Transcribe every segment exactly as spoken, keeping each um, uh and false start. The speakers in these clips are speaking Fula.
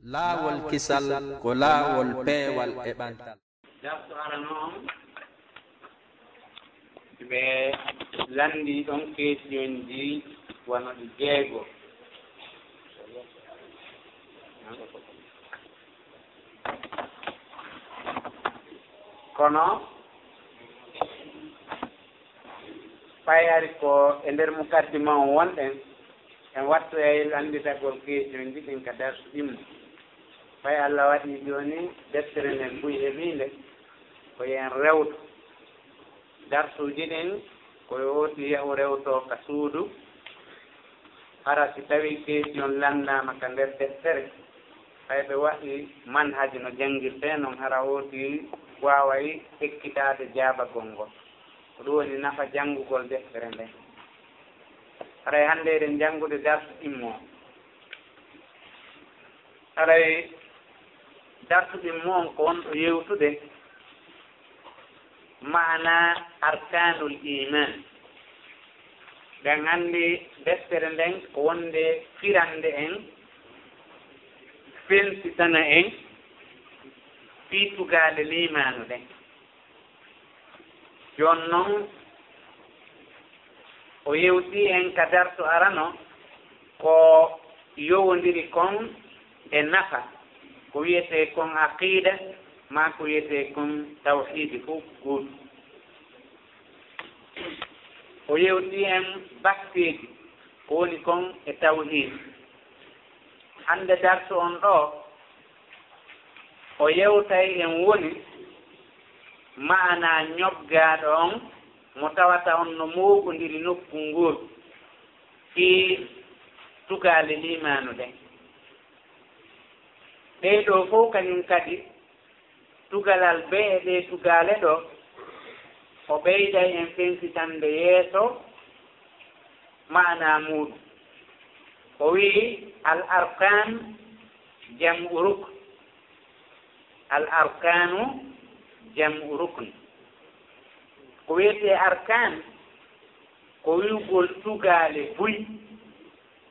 Laawol kisal ko laawol peewal e ɓantal. Darsu arano on, ɓe lanndii ɗon keesiyonji wano ɗi jeego. Kono, fay hari ko e nder mukaddima on wonɗen, en wattoyay lannditagol keesiyonji ɗin ka darsu ɗimmo. Fay Alla waɗii jooni deftere nden buy heɓii nde, ko yo en rewtu. Darsuuji ɗin ko yo hooti yahu rewtoo ka suudu. Hara si tawii keesiyon lanndaama ka nder deftere, fay ɓe waɗi manhaji no janngirtee non, hara hooti waaway ekkitaade jaabagol ngol. Ko ɗum woni nafa janngugol deftere nden. Haray hannde eɗen janngude darsu ɗimmo. Haray darsu ɗimmo on ko wonɗo yewtude maana arkaanul iimaan. Ɗen anndi deftere nden ko wonde firande en, fensitana en fii tugaale liimaanu ɗen. Jooni non, o yewtii en ka darsu arano ko yowondiri kon e nafa, ko wiyetee kon aqiida, maa ko wiyetee kon tawhiidi fow ko gootum. O yewtii en bakkeeji ko woni kon e tawhiidi. Hannde darsu on ɗoo, o yewtay en woni maanaa ñoggaaɗo on mo tawata on no mooɓondiri nokku ngootu fii tugaale liimaanu ɗen. Ɗee ɗoo fow kañum kadi, tugalal bee e ɗee tugaale ɗoo, o ɓeyday en fensitande yeeso maanaa muuɗum. O wi'i, al arkaan jam'u rukn. Al arkaanu jam'u rukn. Ko wiyetee arkaan, ko wi'ugol tugaale buy.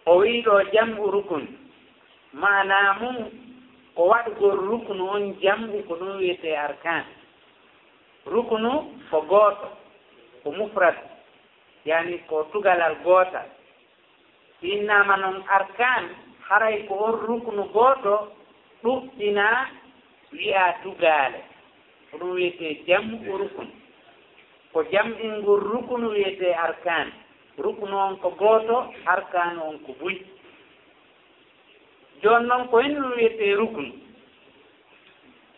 O wi'i ɗoo jam'u rukn. Maanaa mum ko waɗugol ruknu on jam'u, ko ɗum wiyetee arkaan. Ruknu ko gooto, ko mufrad, yaani ko tugalal gootal. Innaama non arkaan, haray ko on ruknu gooto ɗuɗɗinaa, wi'aa tugaale. Ko ɗum wiyetee jam'u rukun. Ko jam'ingol rukunu wiyetee arkaan. Rukunu on ko gooto, arkaanu on ko buy. Jooni non, ko honɗum wiyetee rukunu?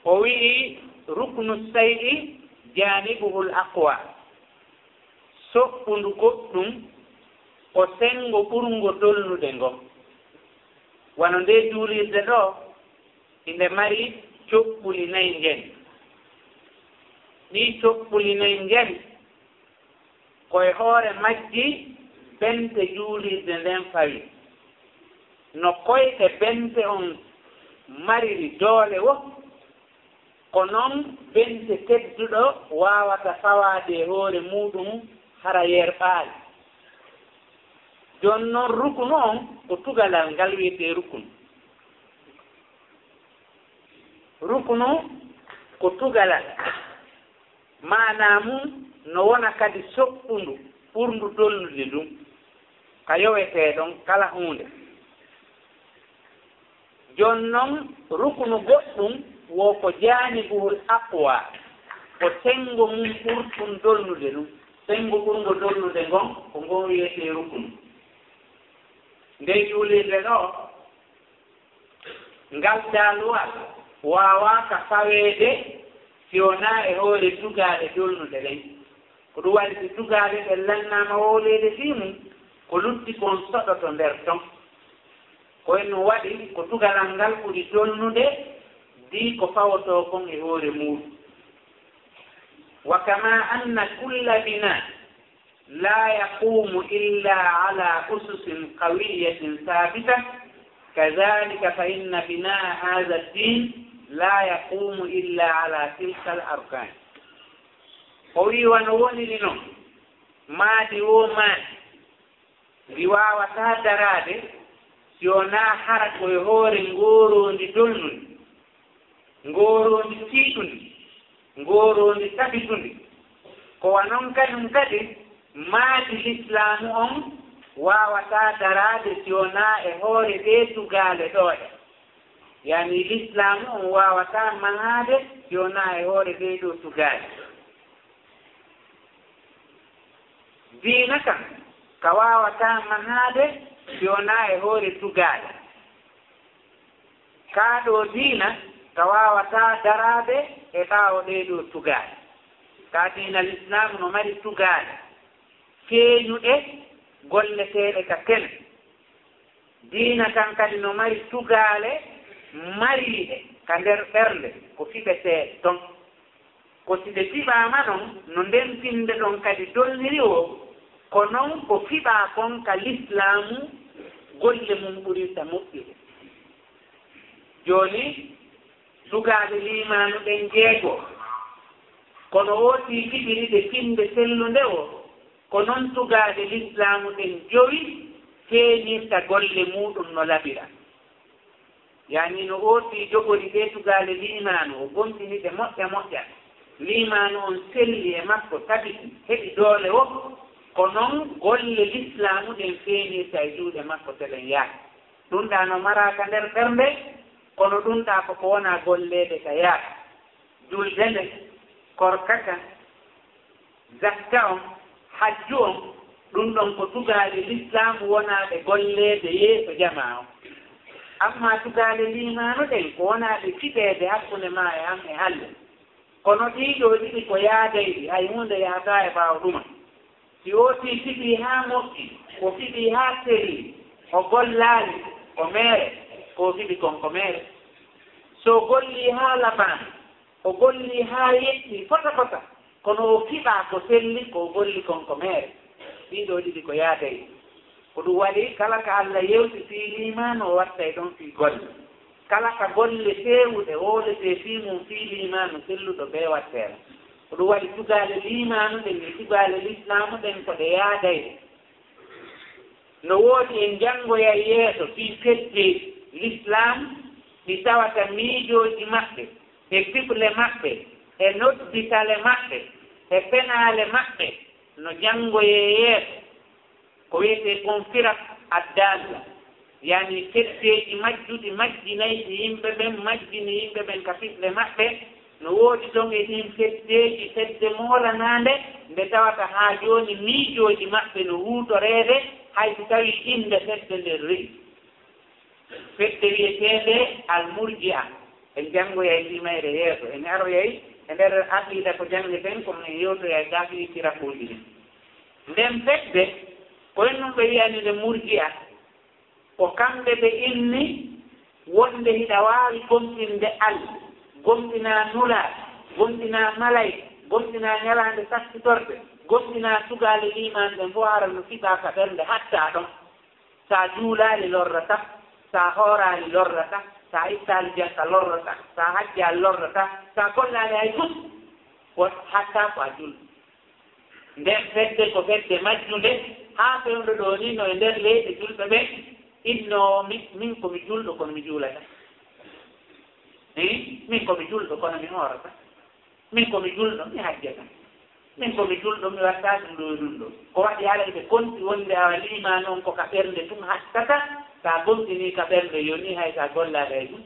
O wi'i, ruknu say'i jaanibuhul aqwa. Soɓɓundu goɗɗum ko senngo ɓurngo dolnude ngon. Wano ndee juulirde ɗoo, hinde mari coɓɓuli nayi ngen. Ɗii coɓɓuli nayi ngen, ko e hoore majji bente juulirde nden fawi. No koyɗe bente on mariri doole woo, ko non bente tedduɗo waawata fawaade e hoore muuɗum hara yerɓaali. Jooni non, rukunu on ko tugalal ngal wiyetee rukunu. Rukunu ko tugalal. Maanaa mum no wona kadi soɓɓundu ɓurndu dolnude ndun ka yowetee ɗon kala huunde. Jooni non, rukunu goɗɗum wo ko jaanibuhul aqwa, ko senngo mum ɓurɗum dolnude ɗum. Senngo ɓurngo dolnude ngon, ko ngon wiyetee rukunu. Nden juulirde ɗoo, ngal daaluwal waawaaka faweede si wonaa e hoore tugaale dolnuɗe ɗen. Ko ɗum waɗi si tugaale ɗen lannaama wowleede fii mum, ko lutti kon soɗoto nder ton. Ko e ɗum waɗi ko tugalal ngal ɓuri dolnude dii ko fawotoo kon e hoore muuɗum. Wa kama anna kulla bina la yaqumu illa ala ususin qawiyatin sabita, kadhalika fa inna binaa hadha ad-din la yaqumu illa ala tilka al-arkan. O wi'i wano woniri non, maadi woo maadi, ndi waawataa daraade Si wonaa hara ko e hoore ngooroondi dolnundi, ngooroondi tiiɗundi, ngooroondi tabitundi. Ko wa noon kañum kadi, maadi lislaamu on waawataa daraade si wonaa e hoore ɗee tugaale ɗoo ɗe. Yaani lislaamu on waawataa mahaade si wonaa e hoore ɗee ɗoo tugaale. Diina kan, ka waawataa mahaade si wonaa e hoore tugaale. Kaa ɗoo diina, ka waawataa daraade e ɓaawo ɗee ɗoo tugaale. Kaa diina lislaamu no mari tugaale, feeñuɗe, golleteeɗe ka kene. Diina kan kadi no mari tugaale mariiɗe ka nder ɓernde, ko fiɓeteeɗe ton. Ko si ɗe fiɓaama non, no nden fiɓde ɗon kadi dolniri woo, ko non ko fiɓaa kon ka lislaamu golle mum ɓurirta moƴƴude. Jooni, tugaale liimaanu ɗen jeego, kono woo si fiɓiri ɗe fiɓde sellunde woo, ko non tugaale lislaamu ɗen jowi feeñirta golle muuɗum no labira. Yaani no ootii jogori ɗee tugaale liimaanu, o gomɗini ɗe moƴƴa moƴƴa. Liimaanu on selli e makko, tabiti, heɓi doole woo, ko non golle lislaamu ɗen feeñirta e juuɗe makko telen yaade. Ɗum ɗaa no maraa ka nder ɓernde, kono ɗum ɗaa ko ko wonaa golleede ka yaade. Julde nde, korka ka, zakka on, hajju on, ɗum ɗon ko tugaale lislaamu wonaaɗe golleede yeeso jamaa on. Ammaa tugaale liimaanu ɗen ko wonaaɗe fiɓeede hakkunde maa e am e halle. Kono ɗii ɗoo ɗiɗi ko yaadayɗi, hay huunde yahataa e ɓaawo ɗuma. Si ootii fiɓii haa moƴƴi, o fiɓii haa selli, o gollaali, ko meere, ko o fiɓi kon ko meere. So gollii haa laɓaani, o gollii haa yetti fota fota, kono o fiɓaa ko selli ko o golli kon ko meere. Ɗii ɗoo ɗiɗi ko yaadayɗi. Ko ɗum waɗi kala ka Alla yewti fii liimaanu, o wattay ɗon fii golle. Kala ka golle feewuɗe wooletee fii mum fii liimaanu selluɗo bee watteere. Ko ɗum waɗi tugaale liimaanu ɗen e tugaale lislaamu ɗen ko ɗe yaadayɗe. No woodi en janngoyay yeeso fii fedde lislaam ɗi tawata miijooji maɓɓe e fiɓle maɓɓe e nodditale maɓɓe e penaale maɓɓe no janngoyee yeeso. Ko wiyetee kon firak addalla, yaani feddeeji majjuɗi majjinayɗi yimɓe ɓen, majjini yimɓe ɓen ka fiɓle maɓɓe. No woodi ton e ɗin feddeeji, fedde moolanaande nde tawata haa jooni miijooji maɓɓe no huutoreede, hay si tawii innde fedde nden re'i. Fedde wiyeteende Al-Murji'a, en janngoyay fii mayre yeeso, en aroyay e nder aqiida ko janngeten, kono en yewtoyay ka fii firakuuji ɗin. Nden fedde, ko en ɗum ɓe wi'ani nde Murji'a, ko kamɓe ɓe inni wonde hiɗa waawi gomɗinde Alla, gomɗinaa Nulaaɗo, gomɗinaa Malayka, gomɗinaa ñalaande sakkitorde, gomɗinaa tugaale liimaan ɗen fof, hara no fiɓaa ka ɓernde hatta ɗon. Sa juulaali lorrata, sa hooraali lorrata, sa ittaali jakka lorrata, sa hajjaali lorrata, sa gollaali hay fus, won hatta ko a julɗo. Nden fedde ko fedde majjunde, haa fewndo ɗoo ni no e nder leyɗe julɓe ɓen, inno mi, min ko mi julɗo kono mi juulata. Hi, min ko mi julɗo kono mi hoorata. Min ko mi julɗo, mi hajjata. Min ko mi julɗo, mi waɗata ɗum ɗo e ɗum ɗo. Ko waɗi haray ɓe konti wonde awa liimaanu on ko ka ɓernde tun hattata, sa gomɗinii ka ɓernde yoni hay sa gollaade hay ɗum.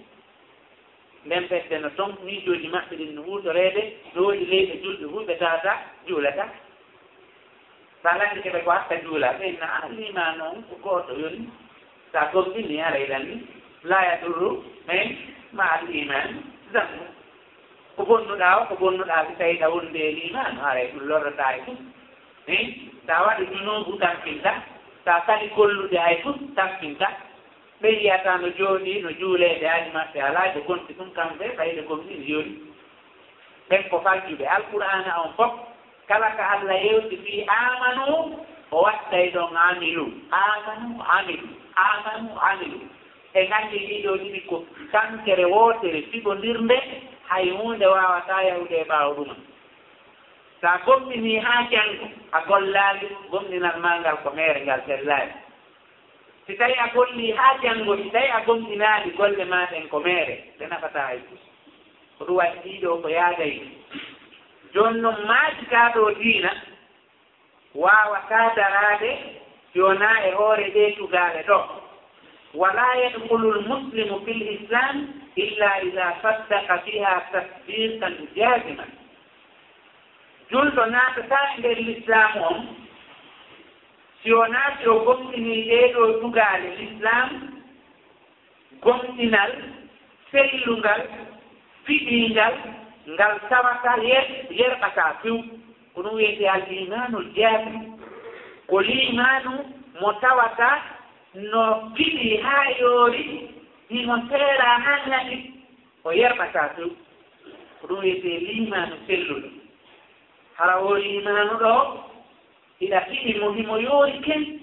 Nden fedde no ton miijooji maɓɓe ɗin no huutoreede, no woodi leyɗe julɓe fuu ɓe tawata juulata. Sa lanndike ɓe ko hatta juula, ɓe inna, "Ah, liimaanu on ko gooto yoni." Sa gomɗini haray ɗan ni, "Laa yadurru men ma al iimaan zanbu." Ko bonnuɗaa o, ko bonnuɗaa si tawii ɗa wonde e liimaanu, haray ɗum lorrataa e ɗum. Hi? Sa waɗi junuubu tampinta, sa sali gollude hay fus tampinta. Ɓe yiyata no jooɗii, no juuleede aadi maɓɓe alaa, ɓe gonti ɗum kamɓe, ɓay ɓe gomɗini jooni. Ɓen ko fagguɓe Alqur'aana on fof, kala ka Alla yewti fii aamanu, o wattay ɗon amilu. Aamanu, amilu, aamanu, amilu. En nganndi ɗii ɗoo ɗiɗi ko tankere wootere fiɓondirnde, hay huunde waawataa yahude e ɓaawo ɗuma. Sa gomɗinii haa janngo, a gollaali, gomɗinal maa ngal ko meere, ngal sellaali. Si tawi a golli haa janngo, si tawi a gomɗinaali golle maa ɗen ko meere, ɗe nafataa hay fus. Ko ɗum waɗi ɗiɗo ko yaadayi. Jooni non maaji kaa ɗoo diina, waawataa daraade si wonaa e hoore ɗee tugaale ɗoo. ولا يدخل المسلم في الإسلام إلا إذا صدق بها تصديقا جازما. Julɗo naatataa e nder lislaamu on, si wonaa si o gomɗinii ɗee ɗoo tugaale lislaam, gomɗinal sellungal, fiɓingal, ngal tawata yer-, yerɓataa few. Ko ɗum wiyetee al iimaanul jaazim. Ko liimaanu mo tawata no fiɓi haa yoori, himo seera haa ŋaɗi, o yerɓataa few. Ko ɗum wiyetee liimaanu selluɗo. Hara oo liimaanu ɗoo, hiɗa fiɓi mo, himo yoori ken.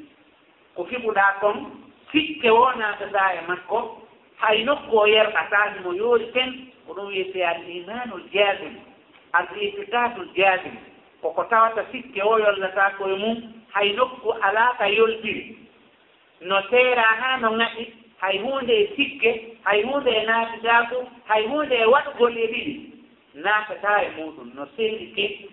Ko fiɓuɗaa kon, sikke woo naatataa e makko, hay nokku o yerɓataa, himo yoori ken. Ko ɗum wiyetee al iimaanul jaazim, al itikadul jaazim. Ko ko tawata sikke woo yollataako e mum, hay nokku alaa ka yoltiri. No seera haa no ŋaɗi, hay huunde e sikke, hay huunde e naatitaaku, hay huunde e waɗugol e ɗiɗi naatataa e muuɗum, no selli ken.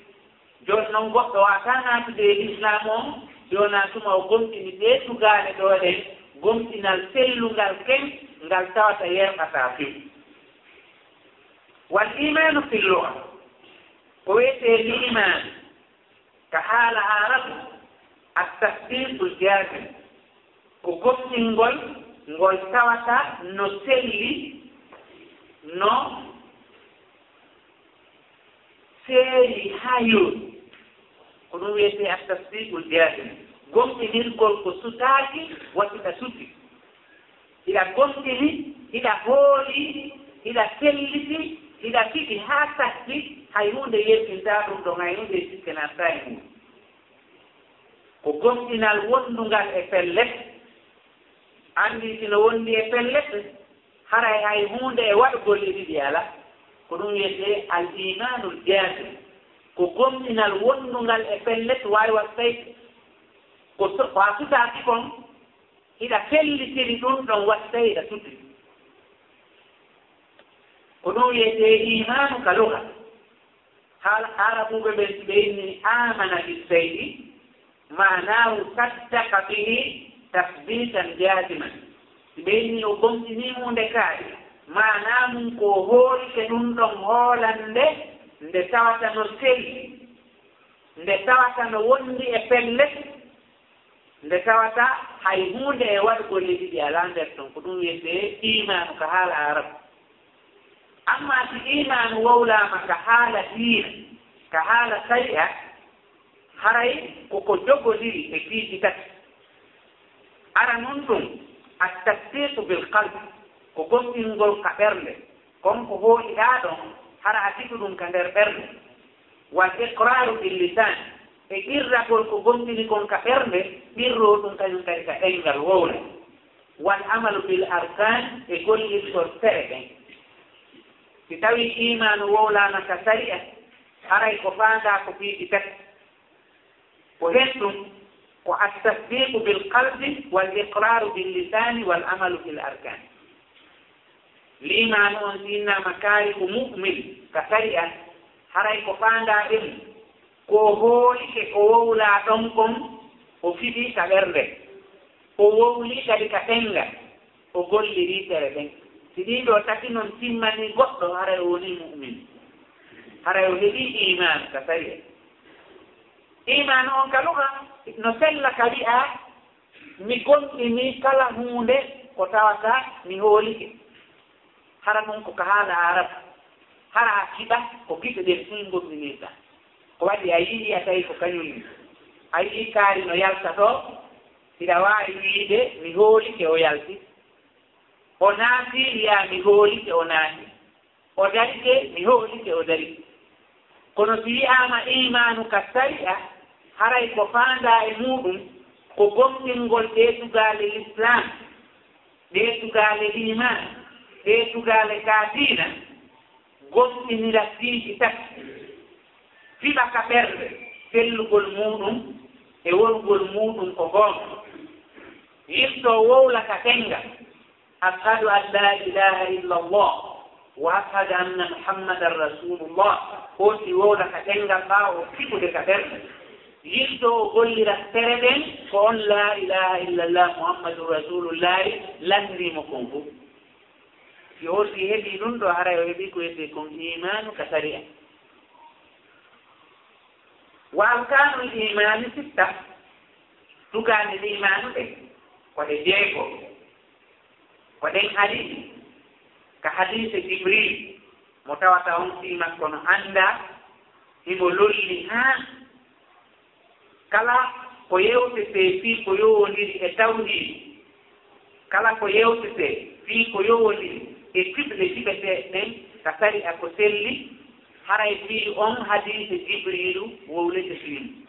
Jooni non goɗɗo waawataa naatude e lislaamu on, si wonaa tuma o gomɗini ɗee tugaale ɗoo ɗen, gomɗinal sellungal ken, ngal tawata yerɓataa few. Wal iimaanu fil luga, ko wiyetee liimaanu, ka haala Aarabu, at tasdiqul jaazim, ko gomɗingol ngol tawata no selli, no seeri haa yoori. Ko ɗum wiyetee at tasdiqul jaazim. Gomɗinirgol ko sutaaki, wasiɗa suti. Hiɗa gomɗini, hiɗa hooli, hiɗa selliti, hiɗa fiɓi haa satti, hay huunde yerɓintaa ɗum ɗon, hay huunde e sikke naatataa e mum. Ko gomɗinal wondungal e pellet. Anndi si no wondi e pellet, haray hay huunde e waɗugol e ɗiɗi alaa. Ko ɗum wiyetee al iimaanul jaazim. Ko gomɗinal wondungal e pellet, waawi waɗ tawi ko so-, ko a sutaaki kon, hiɗa fellitiri ɗum ɗon, waɗ tawi hiɗa suti. Ko ɗum wiyetee iimaanu ka luga. Haala Aarabuuɓe ɓen, si ɓe inni aamana bi shay'i, maanaahu saddaqa bihi tasdiqan jaaziman. Si ɓe inni o gomɗinii huunde kaari, maanaa mum ko o hoolike ɗum ɗon hoolande nde tawata no selli, nde tawata no wondi e pellet, nde tawata hay huunde e waɗugol e ɗiɗi alaa nder ton, ko ɗum wiyetee iimaanu ka haala Aarabu. Ammaa si iimaanu wowlaama ka haala diina, ka haala sari'a, haray ko ko jogodiri e piiji tati. Aranun ɗum, at tasdiqu bil qalb, ko gomɗingol ka ɓernde, kon ko hooƴiɗaa ɗon, hara a tigi ɗum ka nder ɓernde. Wal iqraaru bil lisaan, e qirragol ko gomɗini kon ka ɓernde, qirroo ɗum kañum kadi ka ɗemngal wowla. Wal amalu bil arkaan, e gollirgol tere ɗen. Si tawii iimaanu wowlaama ka sari'a, haray ko faandaa ko piiji tati. Ko heen ɗum, ko at tasdiqu bil qalbi, wal iqraaru bil lisaani, wal amalu bil arkaan. Liimaanu on si innaama kaari ko mu'min ka sari'a, haray ko faandaa e mum, ko o hoolike, o wowlaa ɗon kon, o fiɓii ka ɓernde, o wowlii kadi ka ɗemngal, o gollirii tere ɗen. Si ɗii ɗoo tati non timmanii goɗɗo, haray o wonii mu'min, haray o heɓii iimaan ka sari'a. Iimaan on ka luga no sella ka wi'a, mi gomɗinii kala huunde ko tawata mi hoolike. Hara ɗum ko ka haala Aarabu. Hara a kiɓa ko gite ɗen fuu gomɗinirta. Ko waɗi a yi'ii a tawi ko kañum ni. A yi'ii kaari no yalta ɗoo, hiɗa waawi wi'ude mi hoolike o yalti. O naati, wi'aa mi hoolike o naati. O darike, mi hoolike o darike. Kono si wi'aama iimaanu ka sari'a, haray ko faandaa e muuɗum ko gomɗingol ɗee tugaale lislaam, ɗee tugaale liimaan, ɗee tugaale ka diina, gomɗinira piiji tati, fiɓa ka ɓernde, sellugol muuɗum e wonugol muuɗum ko goonga. Yilto wowla ka tenga, "Ashhadu an la ilaha illa Allah wa ashhadu anna Muhammadan Rasulullah." Hooti wowla ka tenga faa o fiɓude ka ɓernde. Yilto o gollira tere ɗen ko on la ilaha illa Allah Muhammadun Rasulullahi lanndii mo kon fof. Si hooti heɓii ɗum ɗo, haray o heɓii ko wiyetee kon iimaanu ka sariya. Wa arkaanul iimaani sitta, tugaale liimaanu ɗen ko ɗe jeego. Ko ɗen ari ka hadiise Jibriil, mo tawata on fii makko no anndaa, himo lolli haa kala ko yewtetee fii ko yowondiri e tawhiid, kala ko yewtetee fii ko yowondiri e piɓle jiɓeteeɗe ɗen ka sariya ko selli, haray fii on hadiise Jibriilu wowlete fii mum.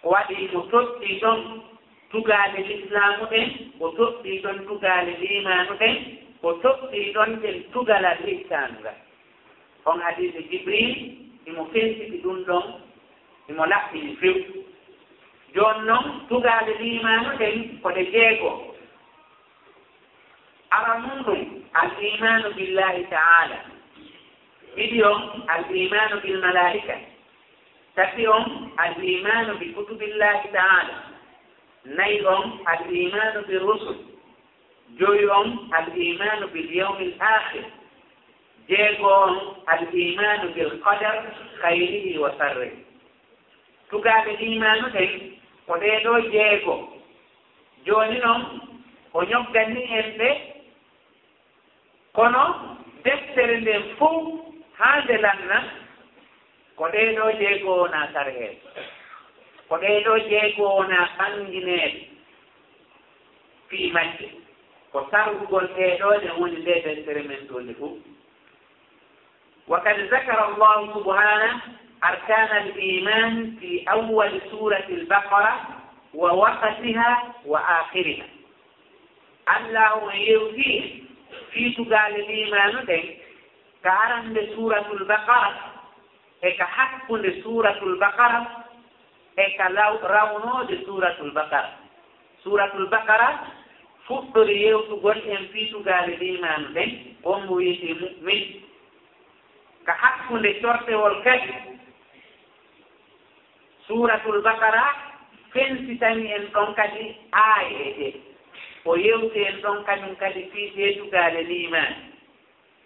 Ko waɗi mo toɗɗii ɗon tugaale lislaamu ɗen, o toɗɗii ɗon tugaale liimaanu ɗen, o toɗɗii ɗon ɗen tugalal ihsaanu ngal. On hadiise Jibriil, himo fensiti ɗum ɗon, himo laɓɓini few. Jooni non, tugaale liimaanu ɗen ko ɗe jeego. Aranun ɗum, al iimaanu billaahi ta'aala. Ɗiɗi on, al iimaanu bil malaa'ika. Tati on, al iimaanu bi kutubillahi ta'ala. Nayi on, al iimaanu bi rusul. Joyi on, al iimaanu bil yawmil aakhir. Jeego on, al iimaanu bil qadar khayrihi wa sharrihi. Tugaale iimaanu ɗen ko ɗee ɗoo jeego. Jooni non, o ñogganii en ɓe. Kono deftere nden fow, haa nde lanna, ko ɗee ɗoo jeego wonaa sarheede, ko ɗee ɗoo jeego wonaa ɓanngineede fii majje. Ko sarhugol ɗee ɗoo ɗen woni ndee deftere men ɗoo nde fow. وقد ذكر الله سبحانه أركان الإيمان في أول سورة البقرة ووسطها وآخرها. Allaahu on yewtii fii tugaale liimaanu ɗen ka arannde Suuratul Baqara e ka hakkunde Suuratul Baqara e ka law-, rawnoode Suuratul Baqara. Suuratul Baqara fuɗɗori yewtugol en fii tugaale liimaanu ɗen, ko on mo wiyetee mu'min. Ka hakkunde cortewol kadi, Suuratul Baqara fensitani en ɗon kadi aayeeje. O yewti en ɗon kañum kadi fii tee tugaale liimaani.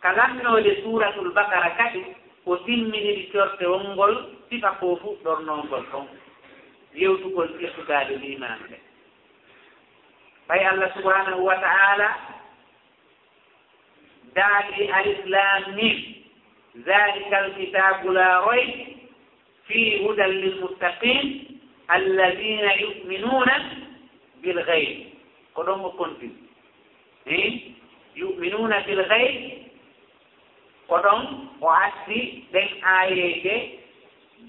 Ka lannoode Suuratul Baqara kadi, o timminiri cortewol ngol sifa ko fuɗɗornoo ngol kon, yewtugol fii tugaale liimaanu ɗen. Ɓay Allah subhanahu wa ta'ala daali, alif lam mim, zalikal kitabu la rayb fihi hudan lil muttaqin alladhina yu'minuna bil ghayb. Ko ɗon o konti. Eh? Yu'minuna bil ghayb. Ko ɗon o addi ɗen aayeeje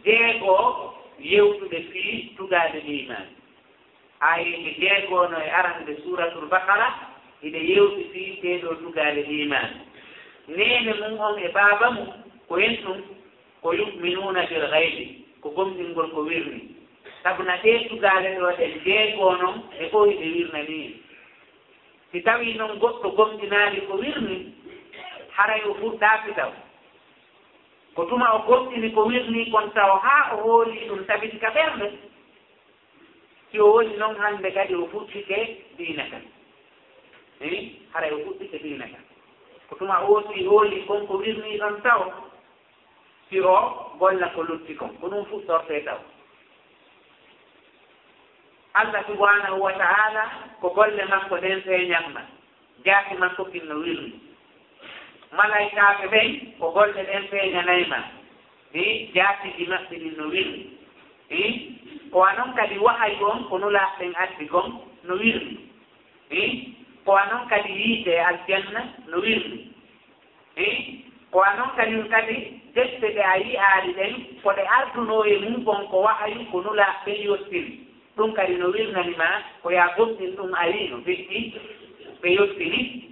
jeego yewtude fii tugaade liimaan. Aayeeje jeego no e arande Suuratul Baqara, hiɗe yewti fii tee ɗoo tugaale liimaan. Neene mum on e baaba mum, ko en ɗum, ko yu'minuuna bil ghaybi, ko gomɗingol ko wirni. Sabu na ɗee tugaale ɗoo ɗen jeego non, e ko hiɗe wirnanii en. Si tawii non goɗɗo gomɗinaali ko wirni, haray o fuɗɗaaki taw. Ko tuma o gomɗini ko wirni kon taw haa o hoolii ɗum tabiti ka ɓernde. Si o woni non hannde kadi o fuɗɗike diina kan. Eh, haray o fuɗɗike diina kan. Ko tuma o si hoolii kon ko wirni ɗon taw, si o golla ko lutti kon. Ko ɗum fuɗɗortee taw. Allah subhanahu wa ta'ala ko golle makko ɗen feeñatma. Jaati makko kin no wirni. Malaykaaɓe ɓen ko golle ɗen feeñanay ma. Ɗi jaatiji maɓɓe ɗin no wirni. Ɗi ko wa non kadi wahayu on ko nulaaɓe ɓen addi kon no wirni. Ɗi ko wa non kadi yiite e aljanna no wirni. Ɗi ko wa non kadi, kadi defte ɗe a yi'aali ɗen ko ɗe ardunoo e mum kon ko wahayu ko nulaaɓe ɓen yottini. Ɗum kadi no wirnani ma ko yaa gomɗin ɗum arii no feƴƴi ɓe yottini.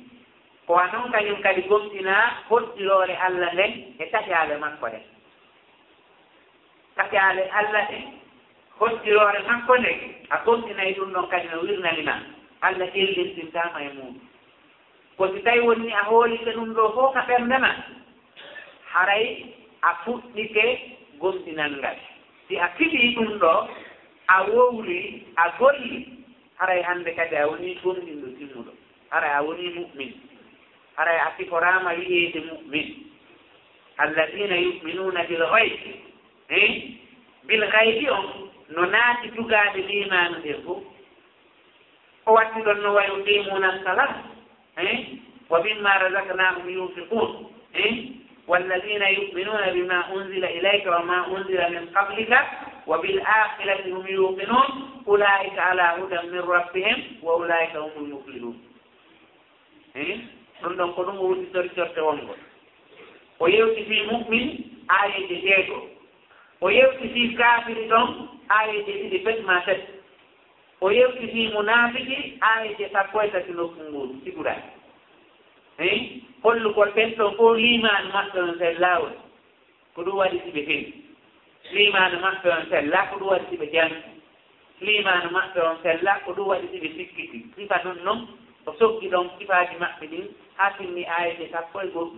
Ko wa non kañum kadi gomɗinaa hoddiroore Allah nden e taƴaale makko ɗen. Taƴaale Allah ɗen, hoddiroore makko nden, a gomɗinay ɗum ɗon kadi no wirnani ma. Allah ƴellittintaama e muɗum. Ko si tawi woni a hoolike ɗum ɗo fof ka ɓernde ma, haray a fuɗɗike gomɗinal ngal. Si a fiɗii ɗum ɗo, a wowli, a golli, haray hannde kadi a wonii gomɗinɗo timmuɗo. Haray a wonii mu'min. Haray a siforaama wi'eede mu'min. Alladina yu'minuna bil ghayb. Eh? Bil ghaybi on no naati tugaade liimaanu ɗen fof. O watti ɗon no wa yuqimuna salat, eh? Wa mimma razaqnahum yunfiqun, eh? Walladina yu'minuna bima unzila ilayka wa ma unzila min qablika wa bil akhirati hum yuqinun, ulaika ala hudan min rabbihim wa ulaika humul muflihun. Eh? Ɗum ɗon ko ɗum o woni sori sorte wongo. O yewti fii mu'min, aayeeje jeego. O yewti fii kaafiri ɗon, aayeeje ɗiɗi pet maa tati. O yewti fii munaafiki, aayeeje sappo e tati nokku nguu, si ɓuraani. Eh? Hollugol ɓen ɗon fof liimaanu maɓɓe on sellaawol. Ko ɗum waɗi si ɓe fini. Liimaanu maɓɓe on sella, ko ɗum waɗi si ɓe janti. Liimaanu maɓɓe on sella, ko ɗum waɗi si ɓe sikkiti. Sifa ɗum non, o soggi ɗon sifaaji maɓɓe ɗin, haa finni aayeeje sappo e go'o.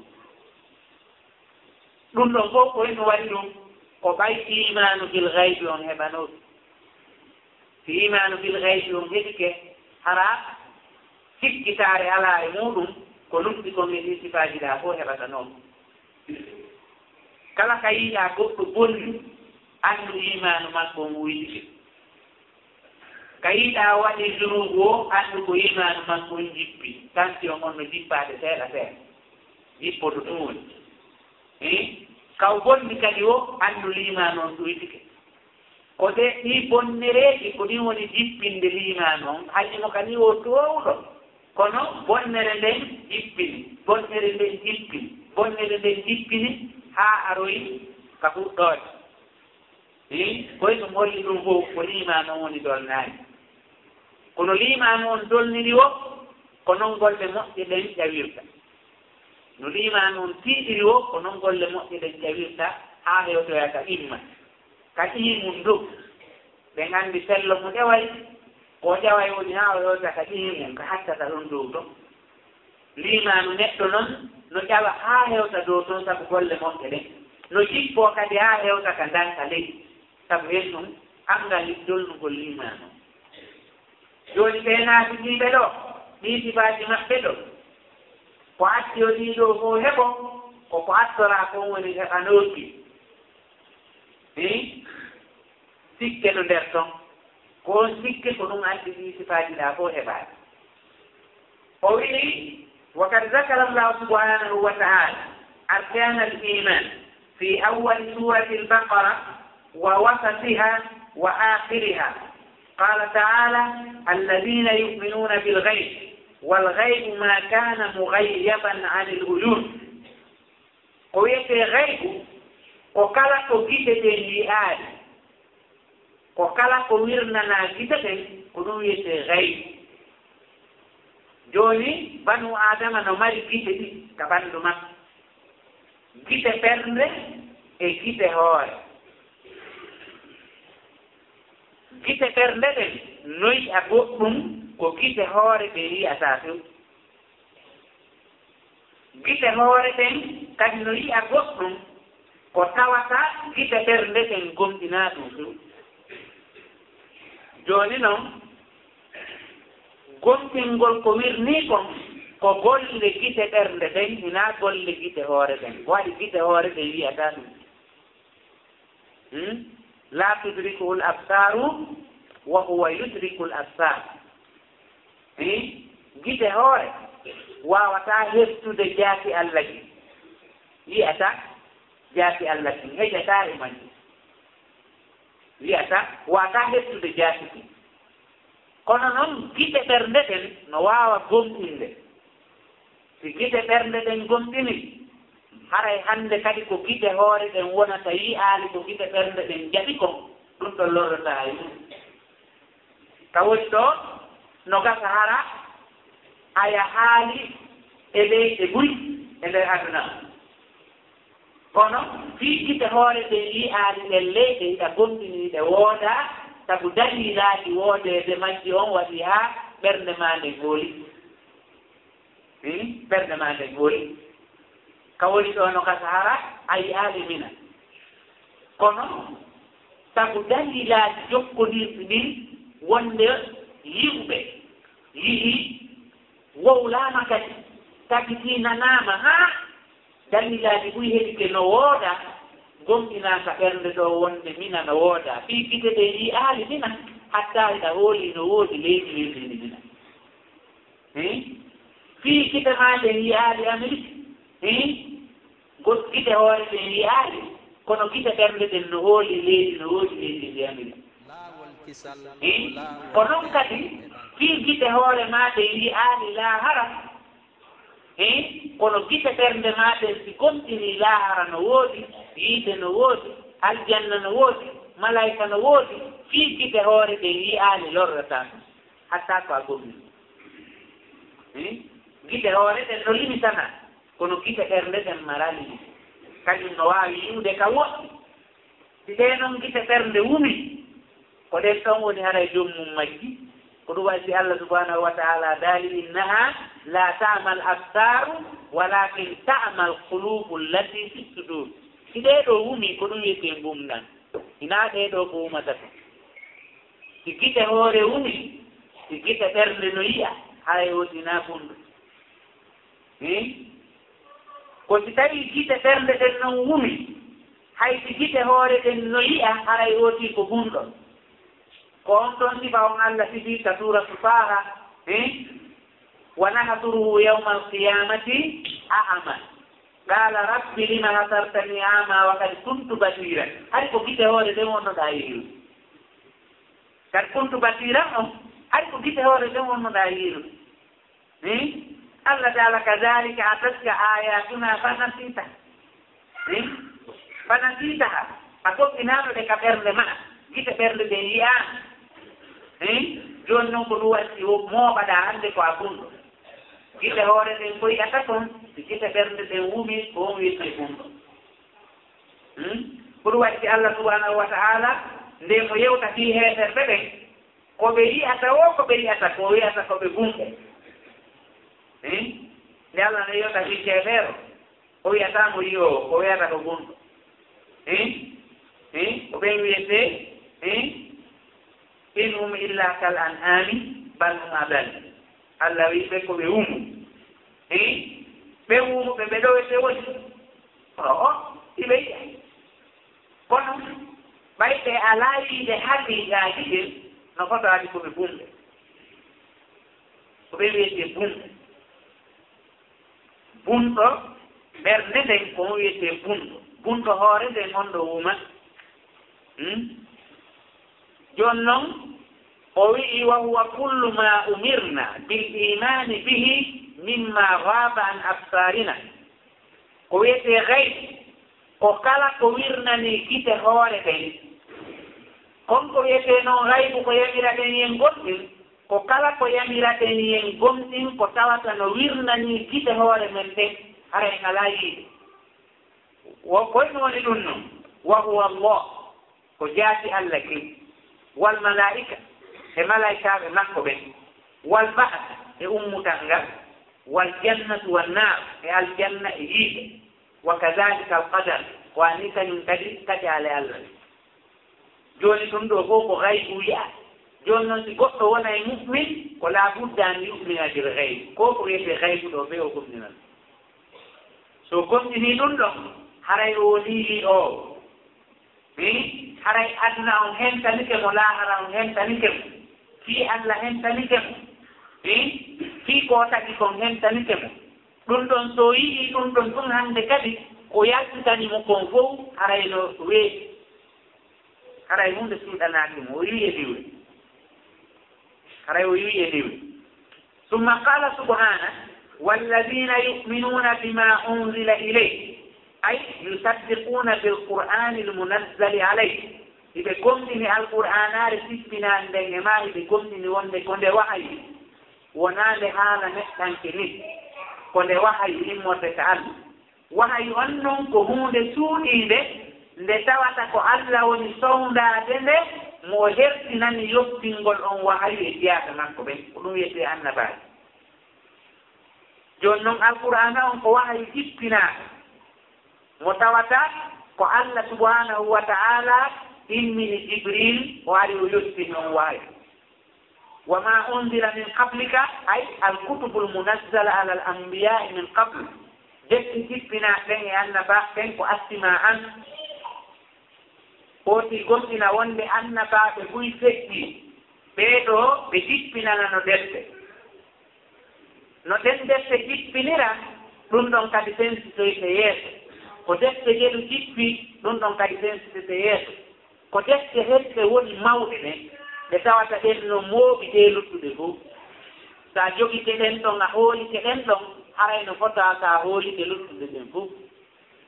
Ɗum ɗon fof, ko honɗum waɗi ɗum? Ko ɓay iimaanu bil gaybi on heɓanooki. Si iimaanu bil gaybi on heɓike, hara sikkitaare alaa e muuɗum, ko lutti kon e ɗii sifaaji ɗaa fof heɓatanoo mo. Kala ka yiiɗaa goɗɗo bonni, anndu iimaanu makko on wuytike. Ka yiiɗaa o waɗi junuubu o, anndu ko iimaanu makko on jippi. Tanti on on no jippaade seeɗa seeɗa. Jippoto ɗum woni. Eh? Ka o bonni kadi o, anndu liimaanu on ɗuytike. Ko ɗe ɗii bonnereeji, ko ɗin woni jippinde liimaanu on. Hay mo ka nii o toowɗo. Kono bonnere nden jippini, bonnere nden jippini, bonnere nden jippini, haa aroyi ka fuɗɗoode. Hii, koy ɗum holli ɗum fof ko liimaanu on woni dolnaani. Kono liimaanu on dolniri o, ko non golle moƴƴe ɗen ƴawirta. No liimaanu on tiiɗiri o, ko non golle moƴƴe ɗen ƴawirta haa hewtoya ka imma. Ka iimun du, ɓen anndi sello mo ƴaway, ko ƴaway woni haa o hewta ka iimun, ka hattata ɗon dow ton. Liimaanu neɗɗo non no ƴawa haa hewta dow ton sabu golle moƴƴe ɗen. No jippoo kadi haa hewta ka ndanka leydi, sabu hennun anngal dolnugol liimaanu. Jooni ɓee naafiqiiɓe ɗoo, ɗii sifaaji maɓɓe ɗoo, ko addi o ɗii ɗoo fof heɓo, ko ko addoraa kon woni heɓanooki. Hii? Sikke no nder ton. Ko on sikke ko ɗum addi ɗii sifaaji ɗaa fof heɓaade. O wi'i, وقد ذكر الله سبحانه وتعالى أركان الإيمان في أول سورة البقرة ووسطها وآخرها. قال تعالى: الذين يؤمنون بالغيب، والغيب ما كان مغيبا عن الوجود. Ko wiyetee gaybu, ko kala ko gite ɗen yi'aali, ko kala ko wirnanaa gite ɗen, ko ɗum wiyetee gaybu. Jooni, banu Aadama no mari gite ɗiɗi ka ɓanndu makko, gite ɓernde e gite hoore. Gite ɓernde ɗen no yi'a goɗɗum ko gite hoore ɗen yi'ataa few. Gite hoore ɗen kadi no yi'a goɗɗum ko tawata gite ɓernde ɗen gomɗinaa ɗum few. Jooni non, gomɗingol ko wirnii kon, ko golle gite ɓernde ɗen, hinaa golle gite hoore ɗen. Ko waɗi gite hoore ɗen yi'ataa ɗum. Hmm? La tudrikuhul absaru wa huwa yudrikul absar. Hmm? Gite hoore waawataa heftude jaati Allah ji. Yi'ataa jaati Allah ji, heƴataa e majji. Yi'ataa, waawataa heftude jaati ji. Kono non, gite ɓernde ɗen no waawa gomɗinde. Si gite ɓernde ɗen gomɗini, haray hannde kadi ko gite hoore ɗen wonata yi'aali ko gite ɓernde ɗen jaɓi kon, ɗum ɗon lorrataa e mum. Ka woni ɗo, no gasa hara a yahaali e leyɗe buy e nder aduna. Kono fii gite hoore ɗen yi'aali ɗen leyɗe, hiɗa gomɗini ɗe woodaa, sabu daliilaaji woodeede majji on waɗi haa ɓernde maa nden hooli. Hmm? Ɓernde maa nden hooli. Ka woni ɗoo no ka Sahara, a yi'aali Mina. Kono, sabu dalilaaji jokkondirɗi ɗin, wonde yi'uɓe, yi'i, wowlaama kadi, tabitii nanaama, haa dalilaaji buy heɓike no wooda, gomɗinaa ka ɓernde ɗoo wonde Mina no wooda. Fii gite ɗen yi'aali Mina, hatta hiɗa hooli no woodi leydi wi'eteendi Mina. Hii? Fii gite maa ɗen yi'aali Amerik. Hii? Go-, gite hoore ɗen yi'aali, kono gite ɓernde ɗen no hooli leydi, no woodi leydi ndi Amerik. Hii? Ko non kadi, fii gite hoore maa ɗen yi'aali laahara. Hii? Kono gite ɓernde maa ɗen si gomɗinii laahara no woodi, yiite no woodi, aljanna no woodi, malaayika no woodi, fii gite hoore ɗen yi'aali lorrataa ɗum. Hatta ko a gomɗinii. Hmm? Gite hoore ɗen no limitanaa, kono gite ɓernde ɗen maraa limite. Kañum no waawi yi'ude ka woɗɗi. Si ɗee non gite ɓernde wumi, ko ɗen ɗon woni haray joom mum majji. Ko ɗum waɗi si Allah subhanahu wa ta'ala daali, "Innaha la ta'mal absaru, walakin ta'mal qulubu allati fi sudur." Si ɗee ɗoo wumi, ko ɗum wi'etee ngumɗan. Hinaa ɗee ɗoo ko wumata ko. Si gite hoore wumi, si gite ɓernde no yi'a, haray o hinaa bumɗo. Hmm? Ko si tawii gite ɓernde ɗen non wumi, hay si gite hoore ɗen no yi'a, haray o tii ko bumɗo. Ko on ɗon sifa on Allah sifi ka suuratu Taaha, hmm? "Wa nahsuruhu yawmal qiyamati a'ma. Qala rabbi lima hasartani a'ma wa qad kuntu basira." Hari ko gite hoore ɗen wonnoɗaa yi'ude. Qad kuntu basira on, hari ko gite hoore ɗen wonnoɗaa yi'ude. Hmm? Allah Ta'ala, "Kadhalika atatka ayatuna fanasita." Hmm? Fanasitaha. A gomɗinaano ɗe ka ɓernde maa. Gite ɓernde ɗen yi'aano. Hmm? Jooni non ko ɗum waɗi o mooɓaɗaa hannde ko a bumɗo. Gite hoore ɗen ko yi'ata kon, si gite ɓernde ɗen wumi, ko on wi'etee bumɗo. Hmm? Ko ɗum waɗi si Allah subhanahu wa ta'ala, nde mo yewta fii heeferɓe ɓen, ko ɓe yi'ata woo, ko ɓe yi'ata ko, o wi'ata ko ɓe bumɓe. Eh? Nde Allah no yewta fii keefeero, o wi'ataa mo yi'oowo, ko o wi'ata ko bumɗo. Eh? Eh? Ko ɓen wi'etee, eh? "In hum illa kal an'ami, bal hum adal." Allah wi'i ɓe ko ɓe wumu. Eh? Ɓe wumuɓe, ɓe ɗo ɓe woni. Kono o, iɓe yi'a. Kono, ɓay ɓe alaa yiide haqiiqaaji ɗin, no fotaade ko ɓe bumɓe. Ko ɓe wi'etee bumɓe. Bumɗo ɓernde nden, ko on wi'etee bumɗo. Bumɗo hoore nden, on ɗo wuma. Hmm? Jooni non, o wi'i, "Wa huwa kullu ma umirna bil imani bihi mimma ghaba an absarina." Ko wi'etee gaybu, ko kala ko wirnanii gite hoore ɗen. Kon ko wi'etee non gaybu, ko yamiraɗen yen gomɗin, ko kala ko yamiraɗen yen gomɗin, ko tawata no wirnanii gite hoore men ɗen, hara en alaa yiide. Wo, ko ɗum woni ɗum non, wa huwa Allah, ko jaati Allah kin, wal malaa'ika, e malaa'ikaaɓe makko ɓen, wal ba'th, e ummutal ngal, wal jannatu wan naar, e aljanna e yiite, wa kadhalika al qadar, ko ani kañum kadi taƴaale Allah ɗen. Jooni ɗum ɗoo fof ko gaybu wi'a. Jooni noon si goɗɗo wona e mu'min, ko laa budda an yu'mina bil gayb. Ko ko wiyetee gaybu ɗoo, ɓe o gomɗinal. So gomɗinii ɗum ɗon, haray o wonii o. Hmm? Haray aduna on hentanike mo, laahara on hentanike mo. Fii Allah hentanike mo. Hmm? Fii ko o tagi kon hentanike mo. Ɗum ɗon so o yi'ii ɗum ɗon ɗum hannde kadi, ko yaltitani mo kon fof, haray no weeɓi. Haray huunde suuɗanaaki mo, o yi'ii e diwre. Haray o yi'ii e diwre. Summa qaala subhaanahu, "Walladiina yu'minuuna bimaa unzila ilayka", ay, "yusaddiquuna bil qur'aanil munazzali alayka." Hiɓe gomɗini Alqur'aanaare sippinaande nden e maa, hiɓe gomɗini wonde ko nde wahayu, wonaa nde haala neɗɗanke ni, ko nde wahayu immorde ka Allah. Wahayu on non ko huunde suuɗiinde, nde tawata ko Allah woni sowndaade nde, Mo o hersinani yottingol on wahayu e jiyaaɓe makko ɓen, ko ɗum wiyetee annabaajo. Jooni non, Alqur'aana on ko wahayu jippinaaɗo, mo tawata ko Allah subhanahu wa ta'ala immini Jibril, o ari o yottini on wahayu. Wa ma unzila min qablika, ay al-kutubul munazzala ala al-anbiya'i min qabl. Defte jippinaaɗe ɓen e annabaaɓe ɓen ko arti ma an. Foti gomɗina wonde annabaaɓe buy feƴƴi, ɓee ɗoo ɓe jippinanano defte. No ɗen defte jippinira, ɗum ɗon kadi sensitoyte yeeso. Ko defte jeɗu jippi, ɗum ɗon kadi sensitoyte yeeso. Ko defte hedde woni mawɗe ɗen, ɗe tawata ɗen no mooɓi ɗee luttuɗe fow. So a jogike ɗen ɗon, a hoolike ɗen ɗon, haray no fotaa so a hoolike luttuɗe ɗen fow.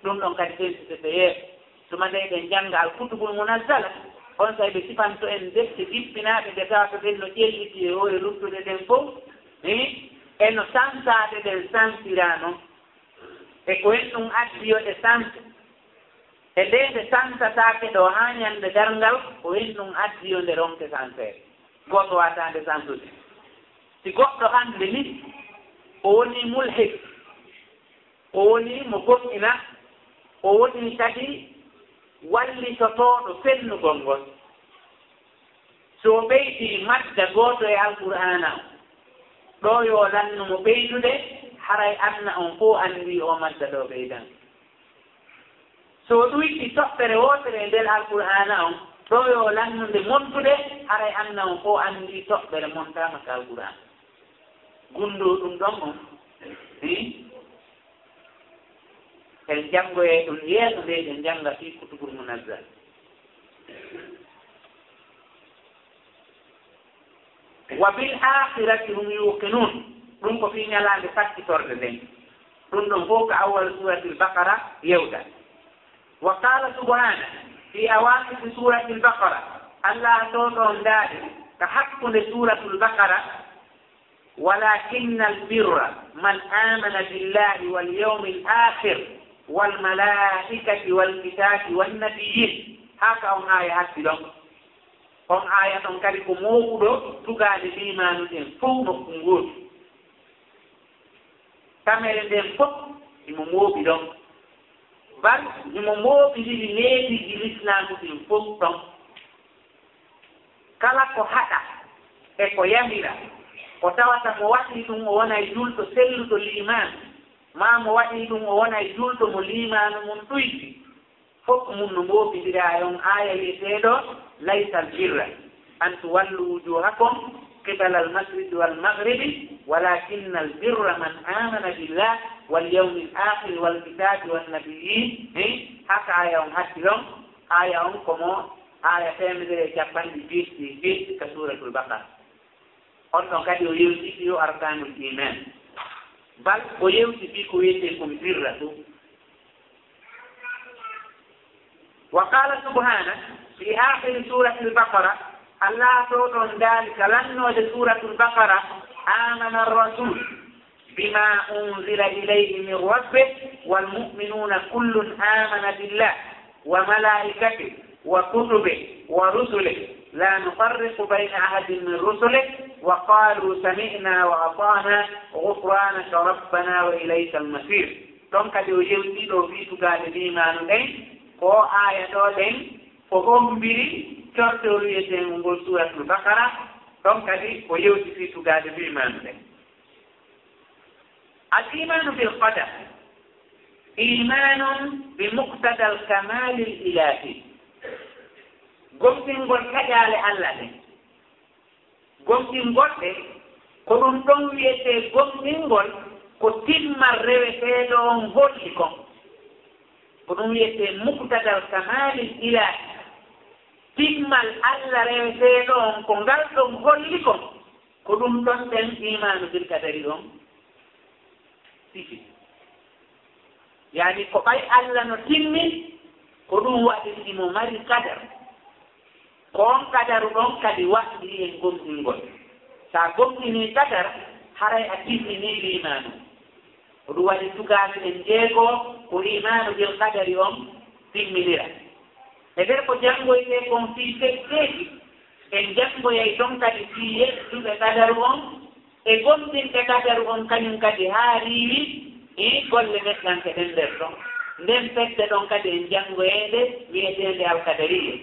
Ɗum ɗon kadi sensitoyte yeeso. Tuma nde eɗen jannga Al-Kutubul Munazzala, on saa'i ɓe sifanto en defte jippinaaɗe, nde tawata ɗen no ƴelliti e hoore luttuɗe ɗen fow, e no sansaade ɗen sansiraa non, e ko en ɗum addi yo ɗe sanse, e nde nde sansataake ɗoo haa ñande darngal, ko en ɗum addi yo nde ronke sanseede. Gooto waawataa nde sansude. Si goɗɗo hannde ni, o wonii mulhid, o wonii mo gomɗina, o wonii kadi wallitotooɗo fennugol ngol. So o ɓeydii madda gooto e Alqur'aana on, ɗoo yo lannu mo ɓeydude, haray aduna on fow anndii oo madda ɗoo ɓeydan. So o ɗuytii toɓɓere wootere e nder Alqur'aana on, ɗoo yo lannu nde montude, haray aduna on fow anndii toɓɓere montaama ka Alqur'aana. Gunndoo ɗum ɗon on, hi? En janngoyay ɗum yeeso nde eɗen jannga fii Kutubul Munazzal. Wa bil aakhirati hum yuuqinuun. Ɗum ko fii ñalaande sakkitorde nden. Ɗum ɗon fow ko awwal Suuratul Baqara yewta. Wa qaala subhaanahu, fii awaakiri Suuratul Baqara, Allah towɗo on daali ka hakkunde Suuratul Baqara, ولكن البر من آمن بالله واليوم الآخر والملائكة والكتاب والنبيين. Haa ka on aaya hatti ɗon. On aaya ɗon kadi ko mooɓuɗo tugaale liimaanu ɗen fow nokku ngootu. Tamere nden fow himo mooɓi ɗon. Bal himo mooɓindiri neediiji lislaamu ɗin fow ɗon. Kala ko haɗa e ko yamira, ko tawata mo waɗii ɗum o wonay julɗo selluɗo liimaanu, maa mo waɗii ɗum o wonay julɗo mo liimaanu mum ɗuyɗi, fof mum no mooɓindira e on aaya wi'eteeɗo, "Laysal birra an tuwallu wujuhakum qibala al-mashriqi wal maghribi, walakinnal birra man amana billah wal yawmil akhiri wal kitabi wan nabiyyin." Haka aaya on hatti ɗon, aaya on ko mo aaya teemedere e capanɗe jeeɗiɗi e jeeɗiɗi ka Suuratul Baqara. On ɗon kadi o yewti fii arkaanul iimaan. Bal o yewti fii ko wi'etee kon birra tun. Wa qaala subhaanahu, fii aakhiri Suuratil Baqara, Allah towɗo on daali ka lannoode Suuratul Baqara, "Aamana ar-rasuulu bimaa unzila ilayhi min rabbihi wal mu'minuuna kullun aamana billahi wa malaa'ikatihi wa kutubihi wa rusulihi laa nufarriqu bayna ahadin min rusulihi wa qaaluu sami'naa wa ata'naa ghufraanaka rabbanaa wa ilaykal masiir." Ɗon kadi o yewtii ɗoo fii tugaale liimaanu ɗen, ko aaya ɗoo ɗen ko hommbiri cortewol wi'eteengo ngol Suuratul Baqara, ɗon kadi o yewti fii tugaale liimaanu ɗen. Al iimaanu bil qadar iimaanun bi muqtadal kamaalil ilaahi. Gomɗingol taƴaale Alla ɗen. Gomɗingol ɗe, ko ɗum ɗon wi'etee gomɗingol ko timmal reweteeɗo on holli kon. Ko ɗum wi'etee muqtadal kamaalil ilaahi. Timmal Alla reweteeɗo on ko ngal ɗon holli kon. Ko ɗum ɗon ɗen iimaanu bil qadari on sifi. Yaani ko ɓay Alla no timmi, ko ɗum waɗi himo mari qadar. Ko on qadaru ɗon kadi waɗɗi en gomɗingol. Sa gomɗinii qadar, haray a timminii liimaanu. Ko ɗum waɗi tugaale ɗen jeego, ko iimaanu bil qadari on timminira. E nder ko janngoytee kon fii feddeeji, En janngoyay ɗon kadi fii yettuɓe qadaru on, e gomɗinɓe qadaru on kañum kadi haa riiwi, e golle neɗɗanke ɗen nder ɗon. Nden fedde ɗon kadi en janngoyay nde wi'eteende Alqadariya.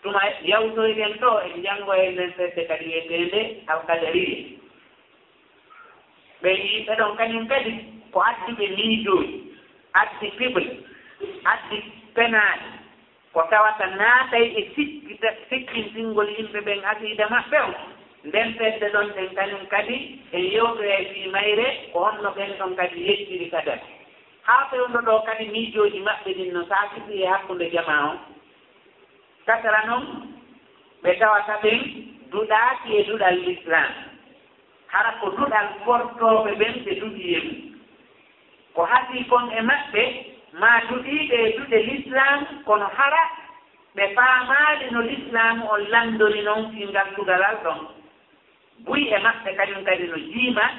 Tuma yawtoyɗen ɗoo, en janngoyay nden fedde kadi wi'eteende Alqadariya. Ɓen yimɓe ɗon kañum kadi ko adduɓe miijooji, addi piɓle, addi penaali, ko tawata naatay e sikkita-, sikkintingol yimɓe ɓen aqiida maɓɓe on. Nden fedde ɗon ɗen kañum kadi en yewtoyay fii mayre, ko honno ɓen ɗon kadi yettiri qadar. Haa fewndo ɗoo kadi miijooji maɓɓe ɗin no saakiti e hakkunde jamaa on. Kasara non, ɓe tawata ɓen duɗaaki e duɗal Lislaam. Hara ko duɗal fortooɓe ɓen ɓe duɗi e mum. Ko hasii kon e maɓɓe, maa duɗiiɓe e duɗe Lislaam, kono hara ɓe faamaali no Lislaamu on lanndori non fii ngal dugalal ɗon. Buy e maɓɓe kañum kadi no jiima